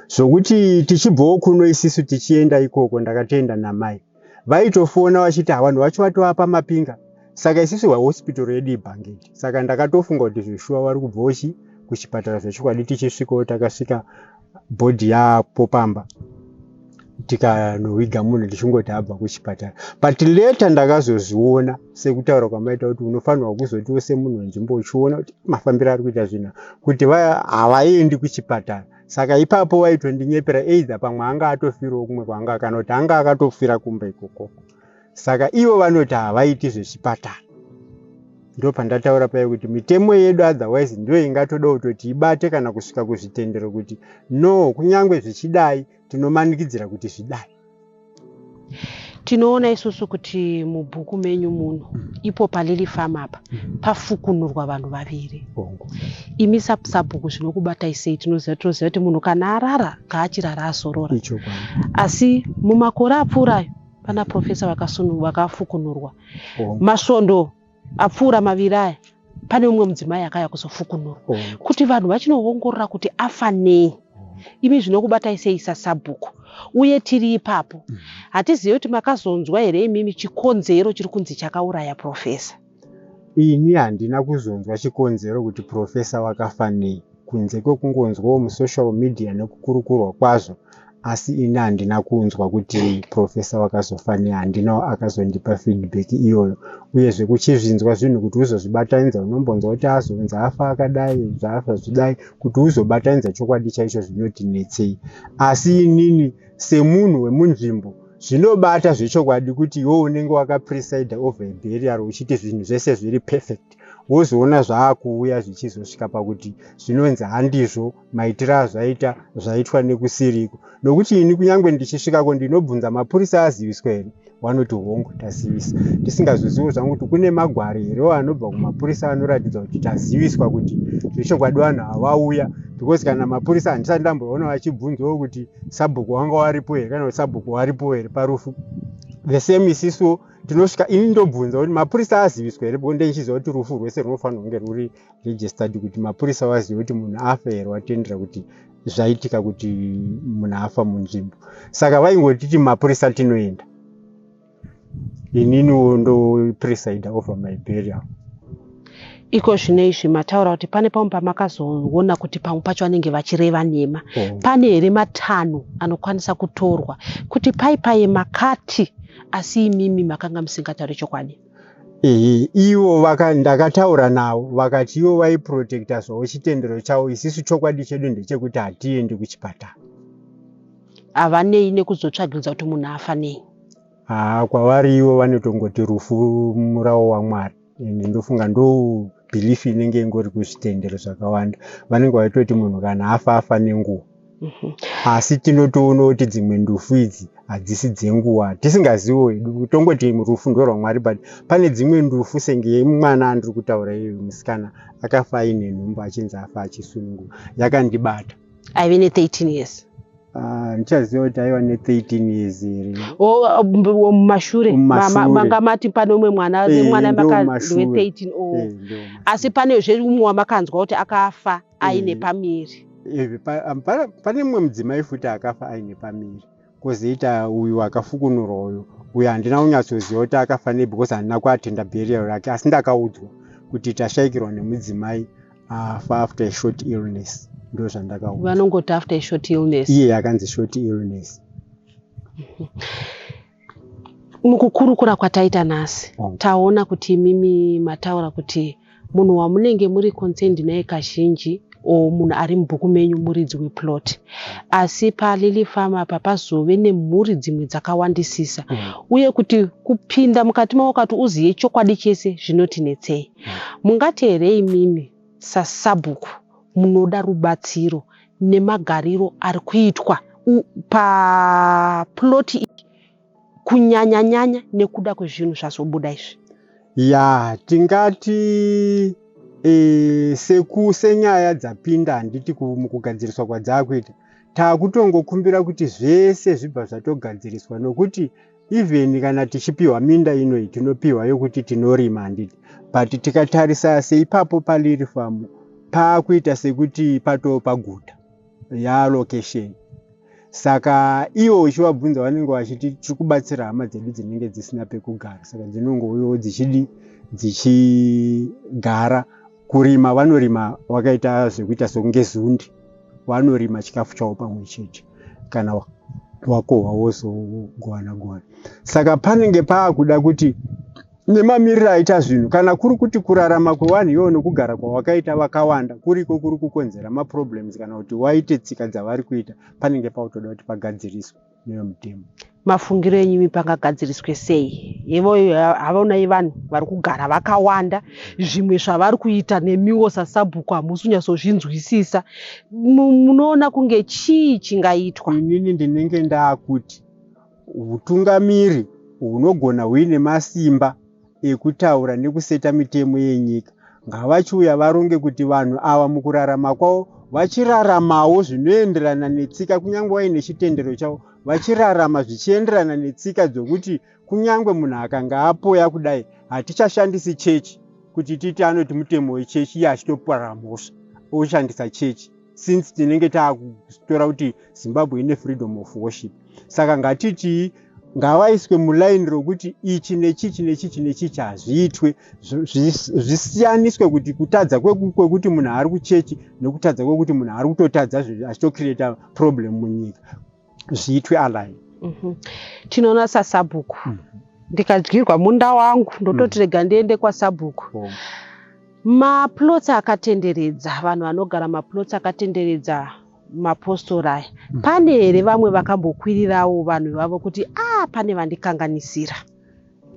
Zvokuti tichibvawo kuno isisu tichienda ikoko, ndakatoenda namai, vaitofona vachiti vanhu vacho vatovapa mapinga. Saka isisu hospital yedu iBanket, saka ndakatofunga kuti zveshuwa vari kubvawo chi kuchipatara zvechokwadi. Tichisvikawo takasvika body yapo pamba, tikanoviga munhu tichingoti abva kuchipatara. But later ndakazozviona sekutaura kwamaita kuti unofanirwa kuzotiwo semunhu wenzvimbo uchiona kuti mafambiro ari kuita zvinhu, kuti havaendi kuchipatara. Saka ipapo vaitondinyepera, either pamwe anga atofirawo kumwe kwanga, kana kuti anga akatofira kumba ikokoko. Saka ivo vanoti havaiti zvechipatara. Ndo pandataura paya kuti mitemo yedu otherwise ndiyo ingatoda kutoti ibate kana kusvika kuzvitendero kuti no, kunyange zvichidai tinomanikidzira kuti zvidai. Tinoona isusu kuti mubhuku menyu muno, ipo paLily Farm apa, pafukunurwa vanhu vaviri. Imi sabhuku zvinokubatai sei? Tinoziva kuti munhu kana arara ngaachirara azorora. Ichokwadi. Asi mumakore apfuurayo pana profesa vakafukunurwa. Masvondo apfuura maviri aya pane mumwe mudzimai akauya kuzofukunurwa, kuti vanhu vachinoongorora kuti afa nei. Imi zvinokubatai sei sasabhuku? Uye tiri ipapo, hatizivi kuti makazonzwa here imimi chikonzero chiri kunzi chakauraya profesa? Ini handina kuzonzwa chikonzero kuti profesa vakafa nei, kunze kwekungonzwawo musocial media nekukurukurwa kwazvo. Asi ini handina kunzwa kuti profesa vakazofa nei, handinawo akazondipa feedback iyoyo. Uyezve kuchizvinzwa zvinhu kuti uzozvibatanidza, unombonzwa kuti azonzi afa akadai, zvafa zvidai, kuti uzobatanidza chokwadi chaicho zvinotinetsei. Asi inini semunhu wemunzvimbo zvinobata zvechokwadi kuti iwe unenge wakapresida over burial uchiti zvinhu zvese zviri perfect, wozoona zvaakuuya zvichizosvika pakuti zvinonzi handizvo, maitiro azvaita zvaitwa nekusiriko. Nokuti ini kunyange ndichisvikako ndinobvunza, mapurisa aziviswa here? Vanoti hongu, tazivisa. Ndisingazozivo zvangu kuti kune magwaro herewo anobva kumapurisa anoratidza kuti taziviswa kuti zvechokwadi vanhu havauya, because kana mapurisa handisati ndamboona vachibvunzwawo kuti sabhuku wanga waripo here, kana kuti sabhuku waripo here parufu. The same isisuwo tinosvika, ini ndobvunza kuti mapurisa aziviswa here, because ndendichiziva kuti rufu rwese runofanirwa kunge rwuri registered, kuti mapurisa vazive kuti munhu afa here, watendera kuti zvaitika kuti munhu afa munzvimbo. Saka vaingotiti mapurisa tinoenda, ininiwo ndopreside over my burial. Iko zvino izvi mataura kuti pane pamwe pamakazoona kuti pamwe pacho vanenge vachireva nhema. Oh. Pane here matanho anokwanisa kutorwa kuti pai paye makati asi imimi makanga musingatauri chokwadi? Ehe, ivo ndakataura navo vakati ivo vaiprotecta zvavo chitendero chavo, isisu chokwadi chedu ndechekuti hatiendi kuchipatara. Havanei nekuzotsvagiridza kuti munhu afa nei? Haa, kwavari ivo vanotongoti rufu murawo waMwari, ende ndofunga ndo belief inenge ingori kuzvitendero zvakawanda. Vanenge vaitoti munhu kana afa afa nenguva. Asi tinotoona kuti dzimwe ndufu idzi hadzisi dzenguva, tisingaziviwo hedu, tongoti rufu ndorwaMwari, but pane dzimwe ndufu senge yemwana andiri kutaura iyoyo, musikana akafa aine nhumbu achinzi afa achisununguka, yakandibata. Aive ne13 years? Ndichaziva kuti aiva ne13 years here. Mumashure. Mumashure. Manga mati pane umwe mwana, mwana ndo mumashure. we13. Oh. Ndo mumashure. Asi pane zve umwe wamakanzwa kuti akafa aine pamiri? Pane mumwe mudzimai futi akafa aine pamiri, kwozoita uyu akafukunurwa uyu. Uyu handina kunyatsoziva kuti akafa nei because handina kuatenda burial rake, asi ndakaudzwa kuti tashayikirwa nemudzimai afa after a short illness, ndo zvandakaudzwa. Vanongoti after a short illness. Iye akanzi short illness. Mukukurukura kwataita nhasi, taona kuti imimi mataura kuti munhu wamunenge muri concerned naye kazhinji o munhu ari mubhuku menyu muridzi weplot, asi paLily Farm apa pazove nemhuri dzimwe dzakawandisisa, uye kuti kupinda mukati mavo kati uziye chokwadi chese zvinotinetsei. Mungati here imimi sasabhuku munoda rubatsiro nemagariro ari kuitwa paplot iyi, kunyanya-nyanya nekuda kwezvinhu zvazobuda izvi? Ya, tingati senyaya dzapinda, handiti, mukugadziriswa kwadzakuita, taakutongokumbira kuti zvese zvibva zvatogadziriswa, nokuti even kana tichipiwa minda inoyi, tinopiwa yokuti tinorima, handiti? But tikatarisa seipapo paLily Farm, paakuita sekuti patoo paguta yalocation. Saka ivo uchivabvunza, vanenge vachiti tiri kubatsira hama dzedu dzinenge dzisina pekugara, saka dzinongouyawo dzichidi dzichigara. Kurima vanorima vakaita zvekuita sekunge zundi, vanorima chikafu chavo pamwe chete, kana wakohwa wozogowana gowana. Saka panenge paakuda kuti nemamiriro aita zvinhu, kana kuri kuti kurarama kwevanhu ivo nokugara kwavakaita vakawanda kuriko kuri kukonzera maproblems, kana kuti waite tsika dzavari kuita, panenge pakutoda kuti pagadziriswe nevemutemo. Mafungiro enyu imi, pangagadziriswe sei? Ivo havonai vanhu vari kugara vakawanda, zvimwe zvavari kuita nemiwo sasabhuku hamusi kunyatsozvinzwisisa. Munoona kunge chii chingaitwa? Inini ndinenge ndaakuti utungamiri hunogona huine masimba ekutaura nekuseta mitemo yenyika, ngavachiuya varonge kuti vanhu ava mukurarama kwavo vachiraramawo zvinoenderana netsika, kunyange vaine chitendero chavo, vachirarama zvichienderana netsika dzokuti kunyange munhu akanga apoya kudai, hatichashandisi chechi kuti titi anoti mutemo wechechi, iye achitopara mhosva oshandisa chechi, since tinenge taakutora kuti Zimbabwe ine freedom of worship. Saka ngatitii ngavaiswe mulaini rokuti ichi nechichi nechichi nechichi hazviitwe, zvisiyaniswe kuti kutadza kwekuti munhu ari kuchechi nekutadza kwekuti munhu ari kutotadza achitocreata problem munyika zviitwe align. Tinoona sasabhuku, ndikadyirwa munda wangu ndototi rega ndiende kwasabhuku. Maplots akatenderedza, vanhu vanogara maplots akatenderedza mapostori aya, pane here vamwe vakambokwirirawo vanhu ivavo kuti a pane vandikanganisira?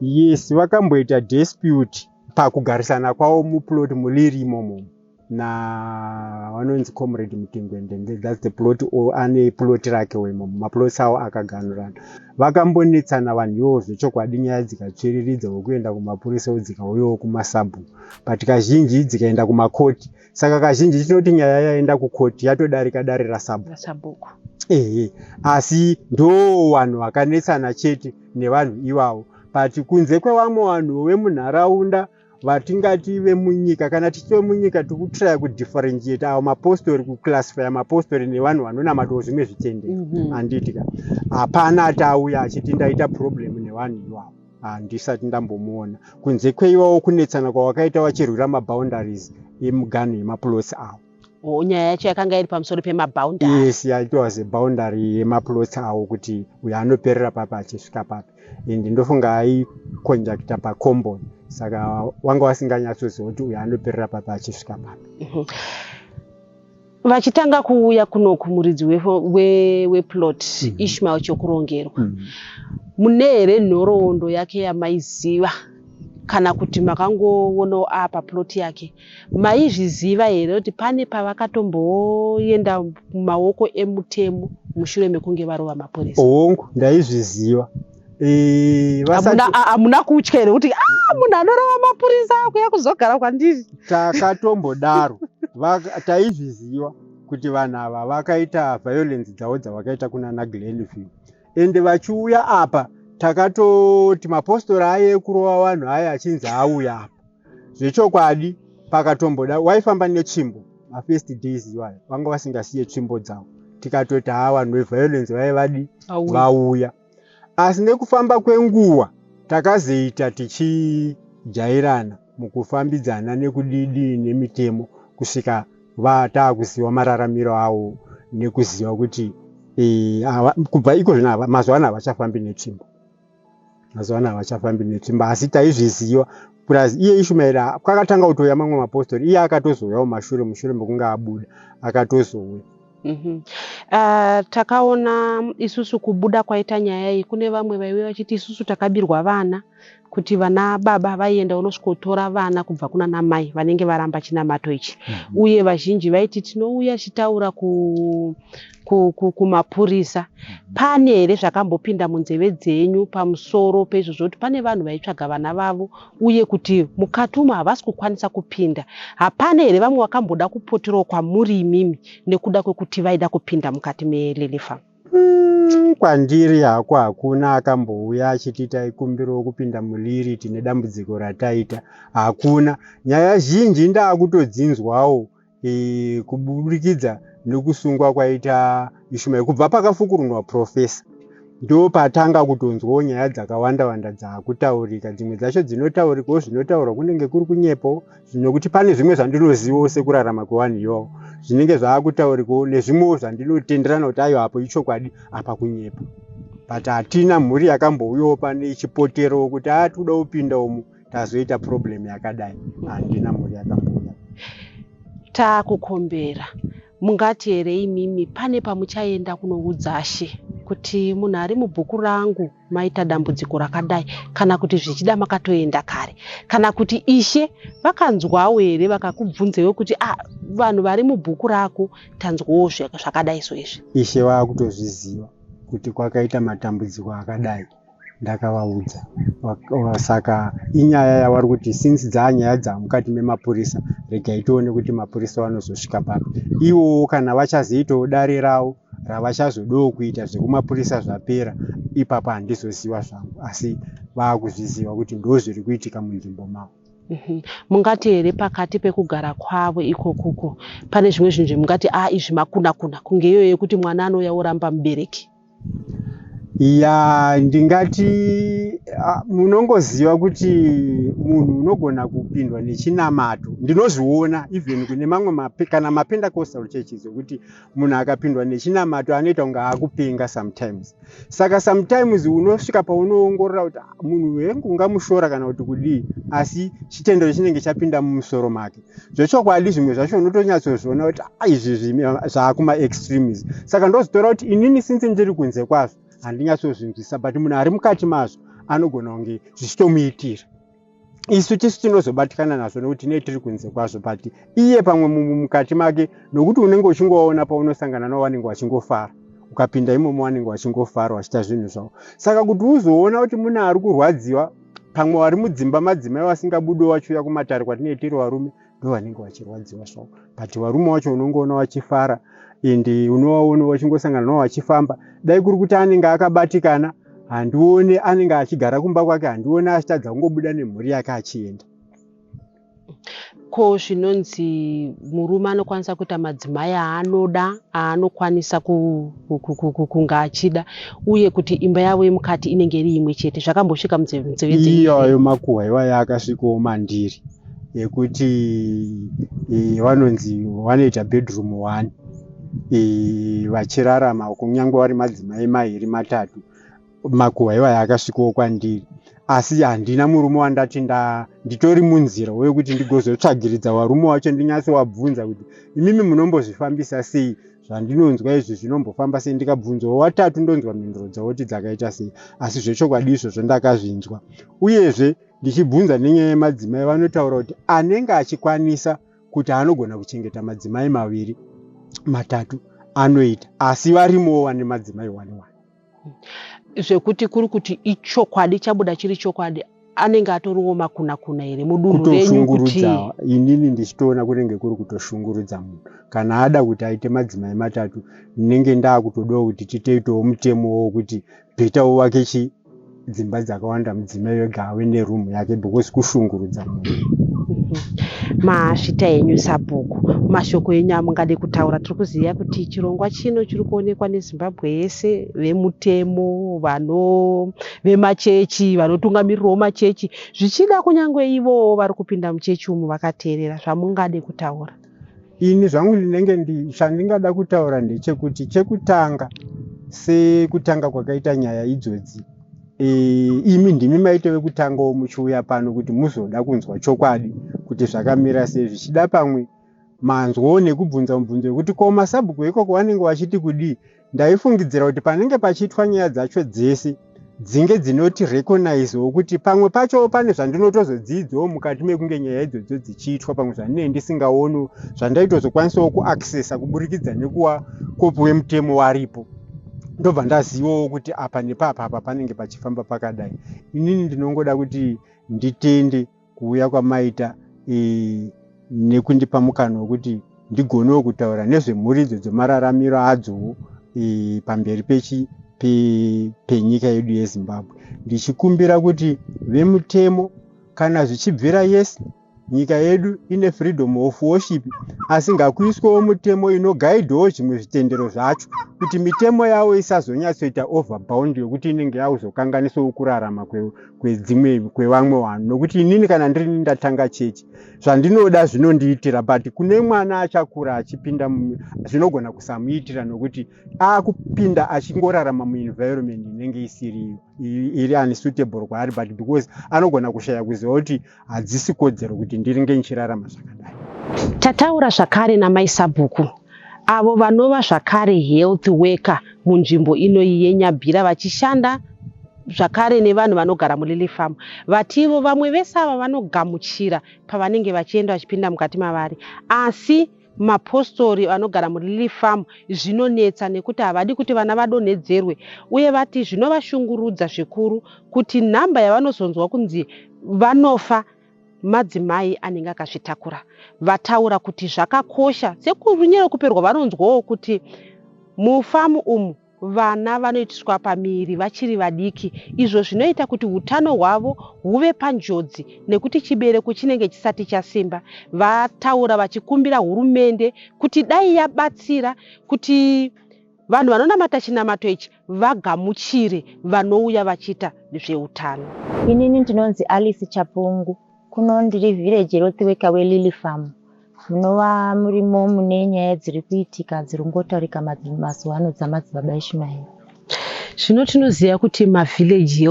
Yes, vakamboita dispute pakugarisana kwavo muplot muLily imomo na vanonzi Comrade Mutingwende. That's the plot, ane plot rake imomo, maplots avo akaganurana. Vakambonetsana vanhu ivovo zvechokwadi, nyaya dzikatsviriridza wekuenda kumapurisa, dzikauyawo kumasabhuku, but kazhinji dzikaenda kumakoti. Saka kazhinji tinoti nyaya yaenda kukoti yatodarika dare rasabhuku. Rasabhuku. Ehe, asi ndo vanhu vakanetsana chete nevanhu ivavo, but kunze kwevamwe vanhu vemunharaunda vatingati vemunyika, kana tichiti vemunyika, tiri kutraya kudifferentiate avo mapostori, kuclassifya mapostori nevanhu vanonamatawo zvimwe zvitendero, handiti ka? Hapana ati auya achiti ndaita problem nevanhu ivavo. Handisati ndambomuona kunze kweiwawo kunetsana kwawakaita vachirwira maboundaries emuganhu yemaplots avo. Oh, nyaya yacho yakanga iri pamusoro pemaboundary. Yes, it was a boundary yemaplots avo kuti uyo anoperera papi achisvika papi, and ndofunga aiconducta pacombon, saka wanga wasinganyatsoziva kuti uyo anoperera papi achisvika papi. Vachitanga kuuya kunoku, muridzi weplot Ishmael Chokurongerwa, mune here nhoroondo yake yamaiziva, kana kuti makangoonawo apa plot yake? Maizviziva here kuti pane pavakatomboenda mumaoko emutemo mushure mekunge varova mapurisa? Hongu, ndaizviziva. Hamuna kutya here kuti a munhu anorova mapurisa akuya kuzogara kwandiri? Takatombodaro. Taizviziva kuti vanhu ava vakaita violence dzavo dzavakaita kunana Glenview, ende vachiuya apa takatoti mapostori aye ekurova vanhu aya achinzi auya apa. Zvechokwadi pakatomboda waifamba netsvimbo mafirst days iwayo, vanga vasingasiye tsvimbo dzavo. Tikatoti haa, vanhu veviolence vaive vadi vauya. Asi nekufamba kwenguva takazoita tichijairana mukufambidzana nekudidi nemitemo kusvika vataakuziva mararamiro avo nekuziva kuti kubva iko zvino mazuva ano havachafambi netsvimbo, mazuva ano havachafambi netsvimbo. Asi taizviziva. Plus iye Ishumaeri kwakatanga kutouya mamwe mapostori, iye akatozouyawo mashure, mushure mekunge abuda akatozouya. Takaona isusu kubuda kwaita nyaya iyi, kune vamwe vaive vachiti isusu takabirwa vana, kuti vana baba vaienda unosvikotora vana kubva kuna namai vanenge varamba chinamato ichi. Uye vazhinji vaiti tinouya chitaura kumapurisa. Pane here zvakambopinda munzeve dzenyu pamusoro peizvozvo, kuti pane vanhu vaitsvaga vana vavo uye kuti mukati umo havasi kukwanisa kupinda? Hapana here vamwe vakamboda kupoterawo kwamuri imimi nekuda kwekuti vaida kupinda mukati meLily Farm? Kwandiri hako hakuna akambouya achiti taikumbirawo kupinda muLily, tine dambudziko rataita. Hakuna. Nyaya zhinji ndaakutodzinzwawo kuburikidza nekusungwa kwaita Ishumaeri. Kubva pakafukurunwa profesa, ndo patanga kutonzwawo nyaya dzakawanda wanda dzaakutaurika. Dzimwe dzacho dzinotaurikawo, zvinotaurwa kunenge kuri kunyepawo, nokuti pane zvimwe zvandinozivawo sekurarama kwevanhu ivavo zvinenge zvaakutaurikawo, nezvimwewo zvandinotenderana kuti aiwa, apo ichokwadi, apa kunyepa. But hatina mhuri yakambouyawo pane ichipoterowo kuti a tikuda kupinda umu, tazoita problem yakadai. Handina mhuri yakambouya. Taakukombera, mungati here imimi pane pamuchaenda kunoudza She kuti munhu ari mubhuku rangu maita dambudziko rakadai, kana kuti zvichida makatoenda kare, kana kuti Ishe vakanzwawo here vakakubvunzewo kuti ah, vanhu vari mubhuku rako tanzwawo zvakadai so izvi? Ishe vaakutozviziva kuti kwakaita matambudziko akadai, ndakavaudza. Saka inyaya yavari kuti since dzaanyaya dzamukati memapurisa, regai tione kuti mapurisa vanozosvika papi ivowo, kana vachazoitawo dare ravo ravachazodawo kuita zvekumapurisa zvapera. Ipapo handizoziva zvangu, asi vaakuzviziva kuti ndo zviri kuitika munzvimbo mavo. Mungati here pakati pekugara kwavo ikokoko pane zvimwe zvinhu zvemungati a izvi makuna kuna, kunge iyoyo yekuti mwana anouya oramba mubereki? Ya, ndingati munongoziva kuti munhu unogona kupindwa nechinamato. Ndinozviona even kune mamwe kana maPentecostal churches, ekuti munhu akapindwa nechinamato anoita kunge akupenga sometimes. Saka sometimes unosvika paunoongorora kuti munhu hengu ungamushora kana kuti kudii, asi chitendero chinenge chapinda mumusoro make. Zvechokwadi zvimwe zvacho unotonyatsozviona kuti izvi zvaakumaextremes. Saka ndozitora kuti inini since ndiri kunze kwazvo handinyatsozvinzwisa, but munhu ari mukati mazvo anogona kunge zvichitomuitira. Isu tisu tinozobatikana nazvo nekuti tinee tiri kunze kwazvo, but iye pamwe mukati make, nokuti unenge uchingovaona paunosangana navo vanenge vachingofara, ukapinda imomo vanenge vachingofara vachiita zvinhu zvavo. Saka kuti uzoona kuti mune ari kurwadziwa, pamwe vari mudzimba madzimai vasingabudiwo vachiuya kumatare kwatinee tiri varume, ndo vanenge vachirwadziwa zvavo. But varume vacho unongoona vachifara, ende unovaona vachingosangana navo vachifamba. Dai kuri kuti anenge akabatikana, handione anenge achigara kumba kwake, handione achitadza kungobuda nemhuri yake achienda. Ko zvinonzi murume anokwanisa kuita madzimai aanoda, aanokwanisa kunge achida, uye kuti imba yavo yemukati inenge iri imwe chete, zvakambosvika munzeve dzenyu here? Iyayo makuhwa iwayo akasvikawo mandiri ekuti vanonzi vanoita bedroom one vachirarama kunyange vari madzimai mairi matatu. Makuhwa iwayo akasvikawo kwandiri, asi handina murume wandati nditori munzira wekuti ndigozotsvagiridza varume wacho ndinyatsovabvunza kuti imimi munombozvifambisa sei, zvandinonzwa izvi zvinombofamba sei. Ndikabvunzawo watatu ndonzwa mhinduro dzavo kuti dzakaita sei, asi zvechokwadi izvozvo ndakazvinzwa. Uyezve ndichibvunza nenyaya yemadzimai, vanotaura kuti anenge achikwanisa kuti anogona kuchengeta madzimai maviri matatu anoita, asi varimowo vane madzimai one one. Zvekuti kuri kuti ichokwadi chabuda chiri chokwadi, anenge atoriwo makuna kuna here mudunhu renyu kuti Kutoshungurudza. Inini ndichitoona kunenge kuri kutoshungurudza munhu. Kana ada kuti aite madzimai matatu, ndinenge ndaakutodawo kuti titoitawo mutemo wokuti better uvake chi dzimba dzakawanda, mudzimai wega ave nerumu yake, because kushungurudza munhu. Masvita henyu sabhuku, mashoko enyu amungade kutaura. Tiri kuziva kuti chirongwa chino chiri kuonekwa neZimbabwe yese, vemutemo, vano vemachechi, vanotungamirirawo machechi, zvichida kunyange ivowo vari kupinda muchechi umu vakateerera, zvamungade kutaura. Ini zvangu ndinenge chandingada kutaura ndechekuti, chekutanga, sekutanga kwakaita nyaya idzodzi, imi ndimi maite vekutangawo muchiuya pano kuti muzoda kunzwa chokwadi kuti zvakamira sei. Zvichida pamwe manzwawo nekubvunza mubvunzo wekuti ko masabhuku ikoko vanenge vachiti kudii. Ndaifungidzira kuti panenge pachiitwa nyaya dzacho dzese dzinge dzinoti recognizewo kuti pamwe pacho pane zvandinotozodzidzawo mukati mekunge nyaya idzodzo dzichiitwa, pamwe zvandinenge ndisingaoni zvandaitozokwanisawo kuaccessa kuburikidza nekuwa kopi wemutemo waripo, ndobva ndazivawo kuti apa nepapa apa panenge pachifamba pakadai. Inini ndinongoda kuti nditende kuuya kwamaita nekundipa mukana wekuti ndigonewo kutaura nezvemhuri idzo dzemararamiro adzowo pamberi penyika yedu yeZimbabwe, ndichikumbira kuti vemutemo, kana zvichibvira, yes, nyika yedu ine freedom of worship, asi ngakuiswewo mutemo inogaidhawo zvimwe zvitendero zvacho kuti mitemo yavo isazonyatsoita overbound yokuti inenge yakuzokanganisawo kurarama kwedzimwe kwevamwe vanhu. Nokuti inini kana ndirini ndatanga chechi, zvandinoda zvinondiitira, but kune mwana achakura achipinda zvinogona kusamuitira, nokuti akupinda achingorarama muenvironment inenge isiriyo, iri unsuitable kwaari, but because anogona kushaya kuziva kuti hadzisi kodzero kuti ndiringe ndichirarama zvakadai. Tataura zvakare namai sabhuku, avo vanova zvakare health worker munzvimbo inoyi yeNyabhira, vachishanda zvakare nevanhu vanogara muLily Farm. Vativo vamwe vese ava vanogamuchira pavanenge vachienda vachipinda mukati mavari, asi mapostori vanogara muLily Farm zvinonetsa nekuti havadi kuti vana vadonhedzerwe, uye vati zvinovashungurudza zvikuru kuti nhamba yavanozonzwa kunzi vanofa madzimai anenge akazvitakura. Vataura kuti zvakakosha sekurunyero kuperwa vanonzwawo kuti mufamu umu vana vanoitiswa pamiviri vachiri vadiki, izvo zvinoita kuti utano hwavo huve panjodzi nekuti chibereko chinenge chisati chasimba. Vataura vachikumbira hurumende kuti dai yabatsira kuti vanhu vanonamata chinamato ichi vagamuchire vanouya vachiita zveutano. Inini ndinonzi Alice Chapungu. Kuno ndiri village health worker weLily Farm, munova murimo mune nyaya dziri kuitika dziri kungotaurika mazuva ano dzamadzibaba Ishumaeri. Zvino tinoziva kuti mavillage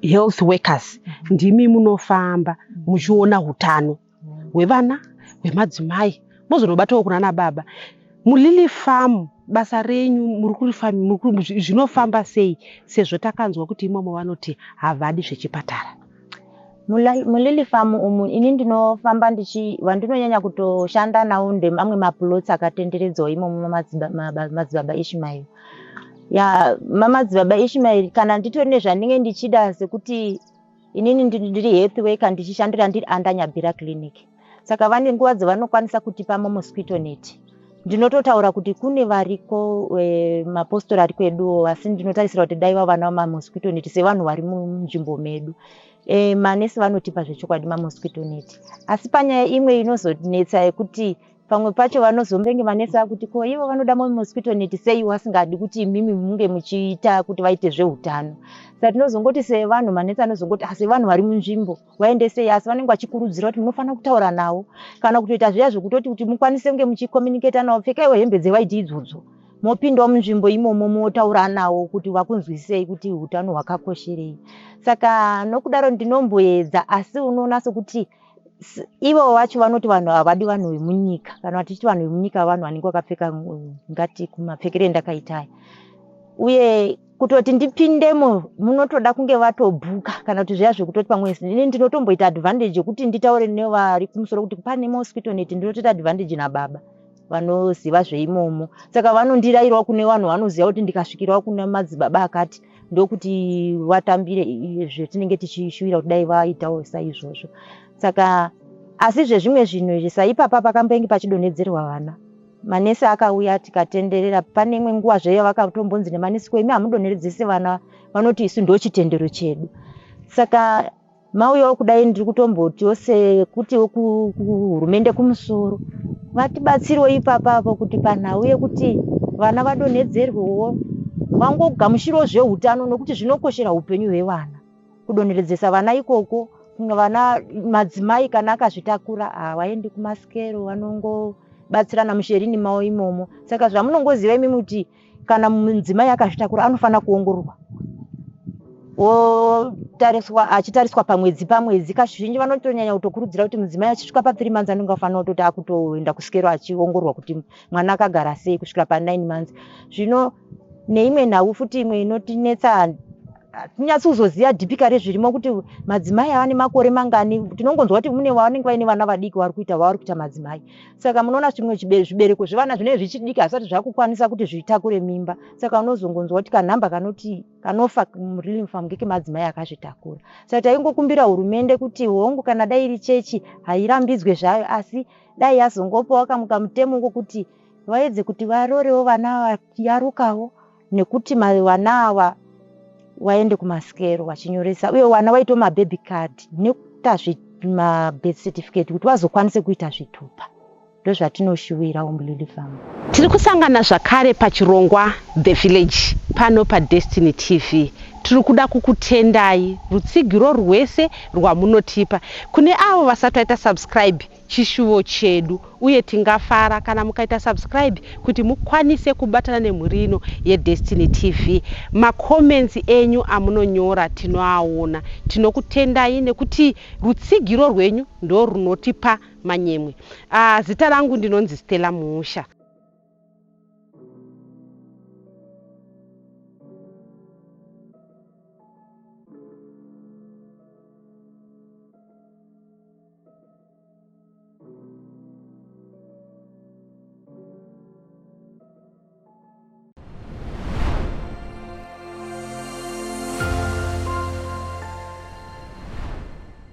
health workers ndimi munofamba muchiona utano hwevana, hwemadzimai, mozonobatawo kunana baba. MuLily Farm basa renyu muri zvinofamba sei, sezvo takanzwa kuti imomo vanoti havadi zvechipatara? MuLily Farm umu ini ndinofamba ndichi vandinonyanya kutoshanda nawo ndemamwe maplots akatenderedzwa imomo madzibaba Ishumaeri. Ya, mamadzibaba Ishumaeri, kana nditori nezvandinge ndichida, sekuti inini ndiri health worker ndichishandira ndiri under Nyabhira Clinic, saka vane nguva dzavanokwanisa kutipa mamosquito net. Ndinototaura kuti kune variko mapostori ari kweduwo, asi ndinotarisira kuti dai vava navo mamosquito net sevanhu vari munzvimbo medu. E, manesi vanotipa zvechokwadi mamosquito net, asi panyaya imwe inozonetsa yekuti pamwe pacho vanozombenge manesi akuti ko ivo vanoda mosquito net sei vasingadi kuti imimi munge muchiita kuti vaite zveutano. Saka tinozongoti sevanhu, manesi anozongoti asi vanhu vari munzvimbo vaendesei, asi vanenge vachikurudzira kuti munofanira kutaura navo kana kutoita zviya zvekutoti kuti mukwanise kunge muchicommunicata navo, pfekaiwo hembe dzewaiti idzodzo, mopindawo munzvimbo imomo motaura navo kuti vakunzwisei kuti utano hwakakosherei. Saka nokudaro ndinomboedza, asi unoona sekuti ivo vacho vanoti vanhu havadi vanhu vemunyika. Kana vatichiti vanhu vemunyika, vanhu vanenge vakapfeka ngati kumapfekero endakaita aya, uye kutoti ndipindemo munotoda kunge vatobhuka kana kuti zviya zvekutoti pamwe ini ndinotomboita advantage yekuti nditaure nevari kumusoro kuti pane mosquito net. Ndinotoita advantage nababa vanoziva zveimomo, saka vanondirayirawo kune vanhu vanoziva kuti ndikasvikirawo kuna madzibaba akati ndokuti vatambire zvetinenge tichishuvira kuti dai vaitawo saizvozvo. Saka asi zvezvimwe zvinhu izvi, saipapa pakambenge pachidonhedzerwa vana, manesi akauya tikatenderera. Pane imwe nguva zveyo vakatombonzi nemanesi, ko imi hamudonheredzesi vana? Vanoti isu ndo chitendero chedu. Saka mauyawo kudai, ndiri kutombotiwo sekutiwo kuhurumende kumusoro vatibatsirewo ipapapo kuti panhau yekuti vana vadonhedzerwewo, vangogamuchirawo zveutano, nokuti zvinokoshera upenyu hwevana kudonheredzesa vana ikoko. Vana madzimai kana akazvitakura havaendi kumasikero, vanongobatsirana musherini mavo imomo. Saka zvamunongoziva imimi kuti kana mudzimai akazvitakura anofanira kuongororwa, otariswa, achitariswa pamwedzi pamwedzi. Kazhinji vanotonyanya kutokurudzira kuti mudzimai achisvika pa3 months anenge afanira kutoti akutoenda kusikero achiongororwa kuti mwana akagara sei kusvikira pa9 months. Zvino neimwe nhau futi imwe inotinetsa, tinyatsi kuzoziva dhipika rezvirimo kuti madzimai ava nemakore mangani. Tinongonzwa kuti mune vanenge vaine vana vadiki vari kuita vavari kuita madzimai. Saka munoona zvimwe zvibereko zvevana zvinenge zvichidiki, hazvisati zvakukwanisa kuti zvitakure mimba. Saka unozongonzwa kuti kanhamba kanoti kanofa muRilm Farm ngekemadzimai akazvitakura. Saka taingokumbira hurumende kuti hongu, kana dai iri chechi hairambidzwe zvayo, asi dai yazongopawo kamwe kamutemo kokuti vaedze kuti varorewo vana vayarukawo, nekuti vana ava vaende kumasikero vachinyoresa, uye vana vaitewo mababy card nekuita mabirth certificate kuti vazokwanise kuita zvitupa. Ndozvatinoshuwirawo muLily Farm. Tiri kusangana zvakare pachirongwa The Village pano paDestiny TV. Tiri kuda kukutendai rutsigiro rwese rwamunotipa. Kune avo vasati vaita subscribe, chishuvo chedu uye tingafara kana mukaita subscribe kuti mukwanise kubatana nemhuri ino yeDestiny TV. Macomments enyu amunonyora tinoaona. Tinokutendai nekuti rutsigiro rwenyu ndo runotipa manyemwe. Zita rangu ndinonzi Stella Musha.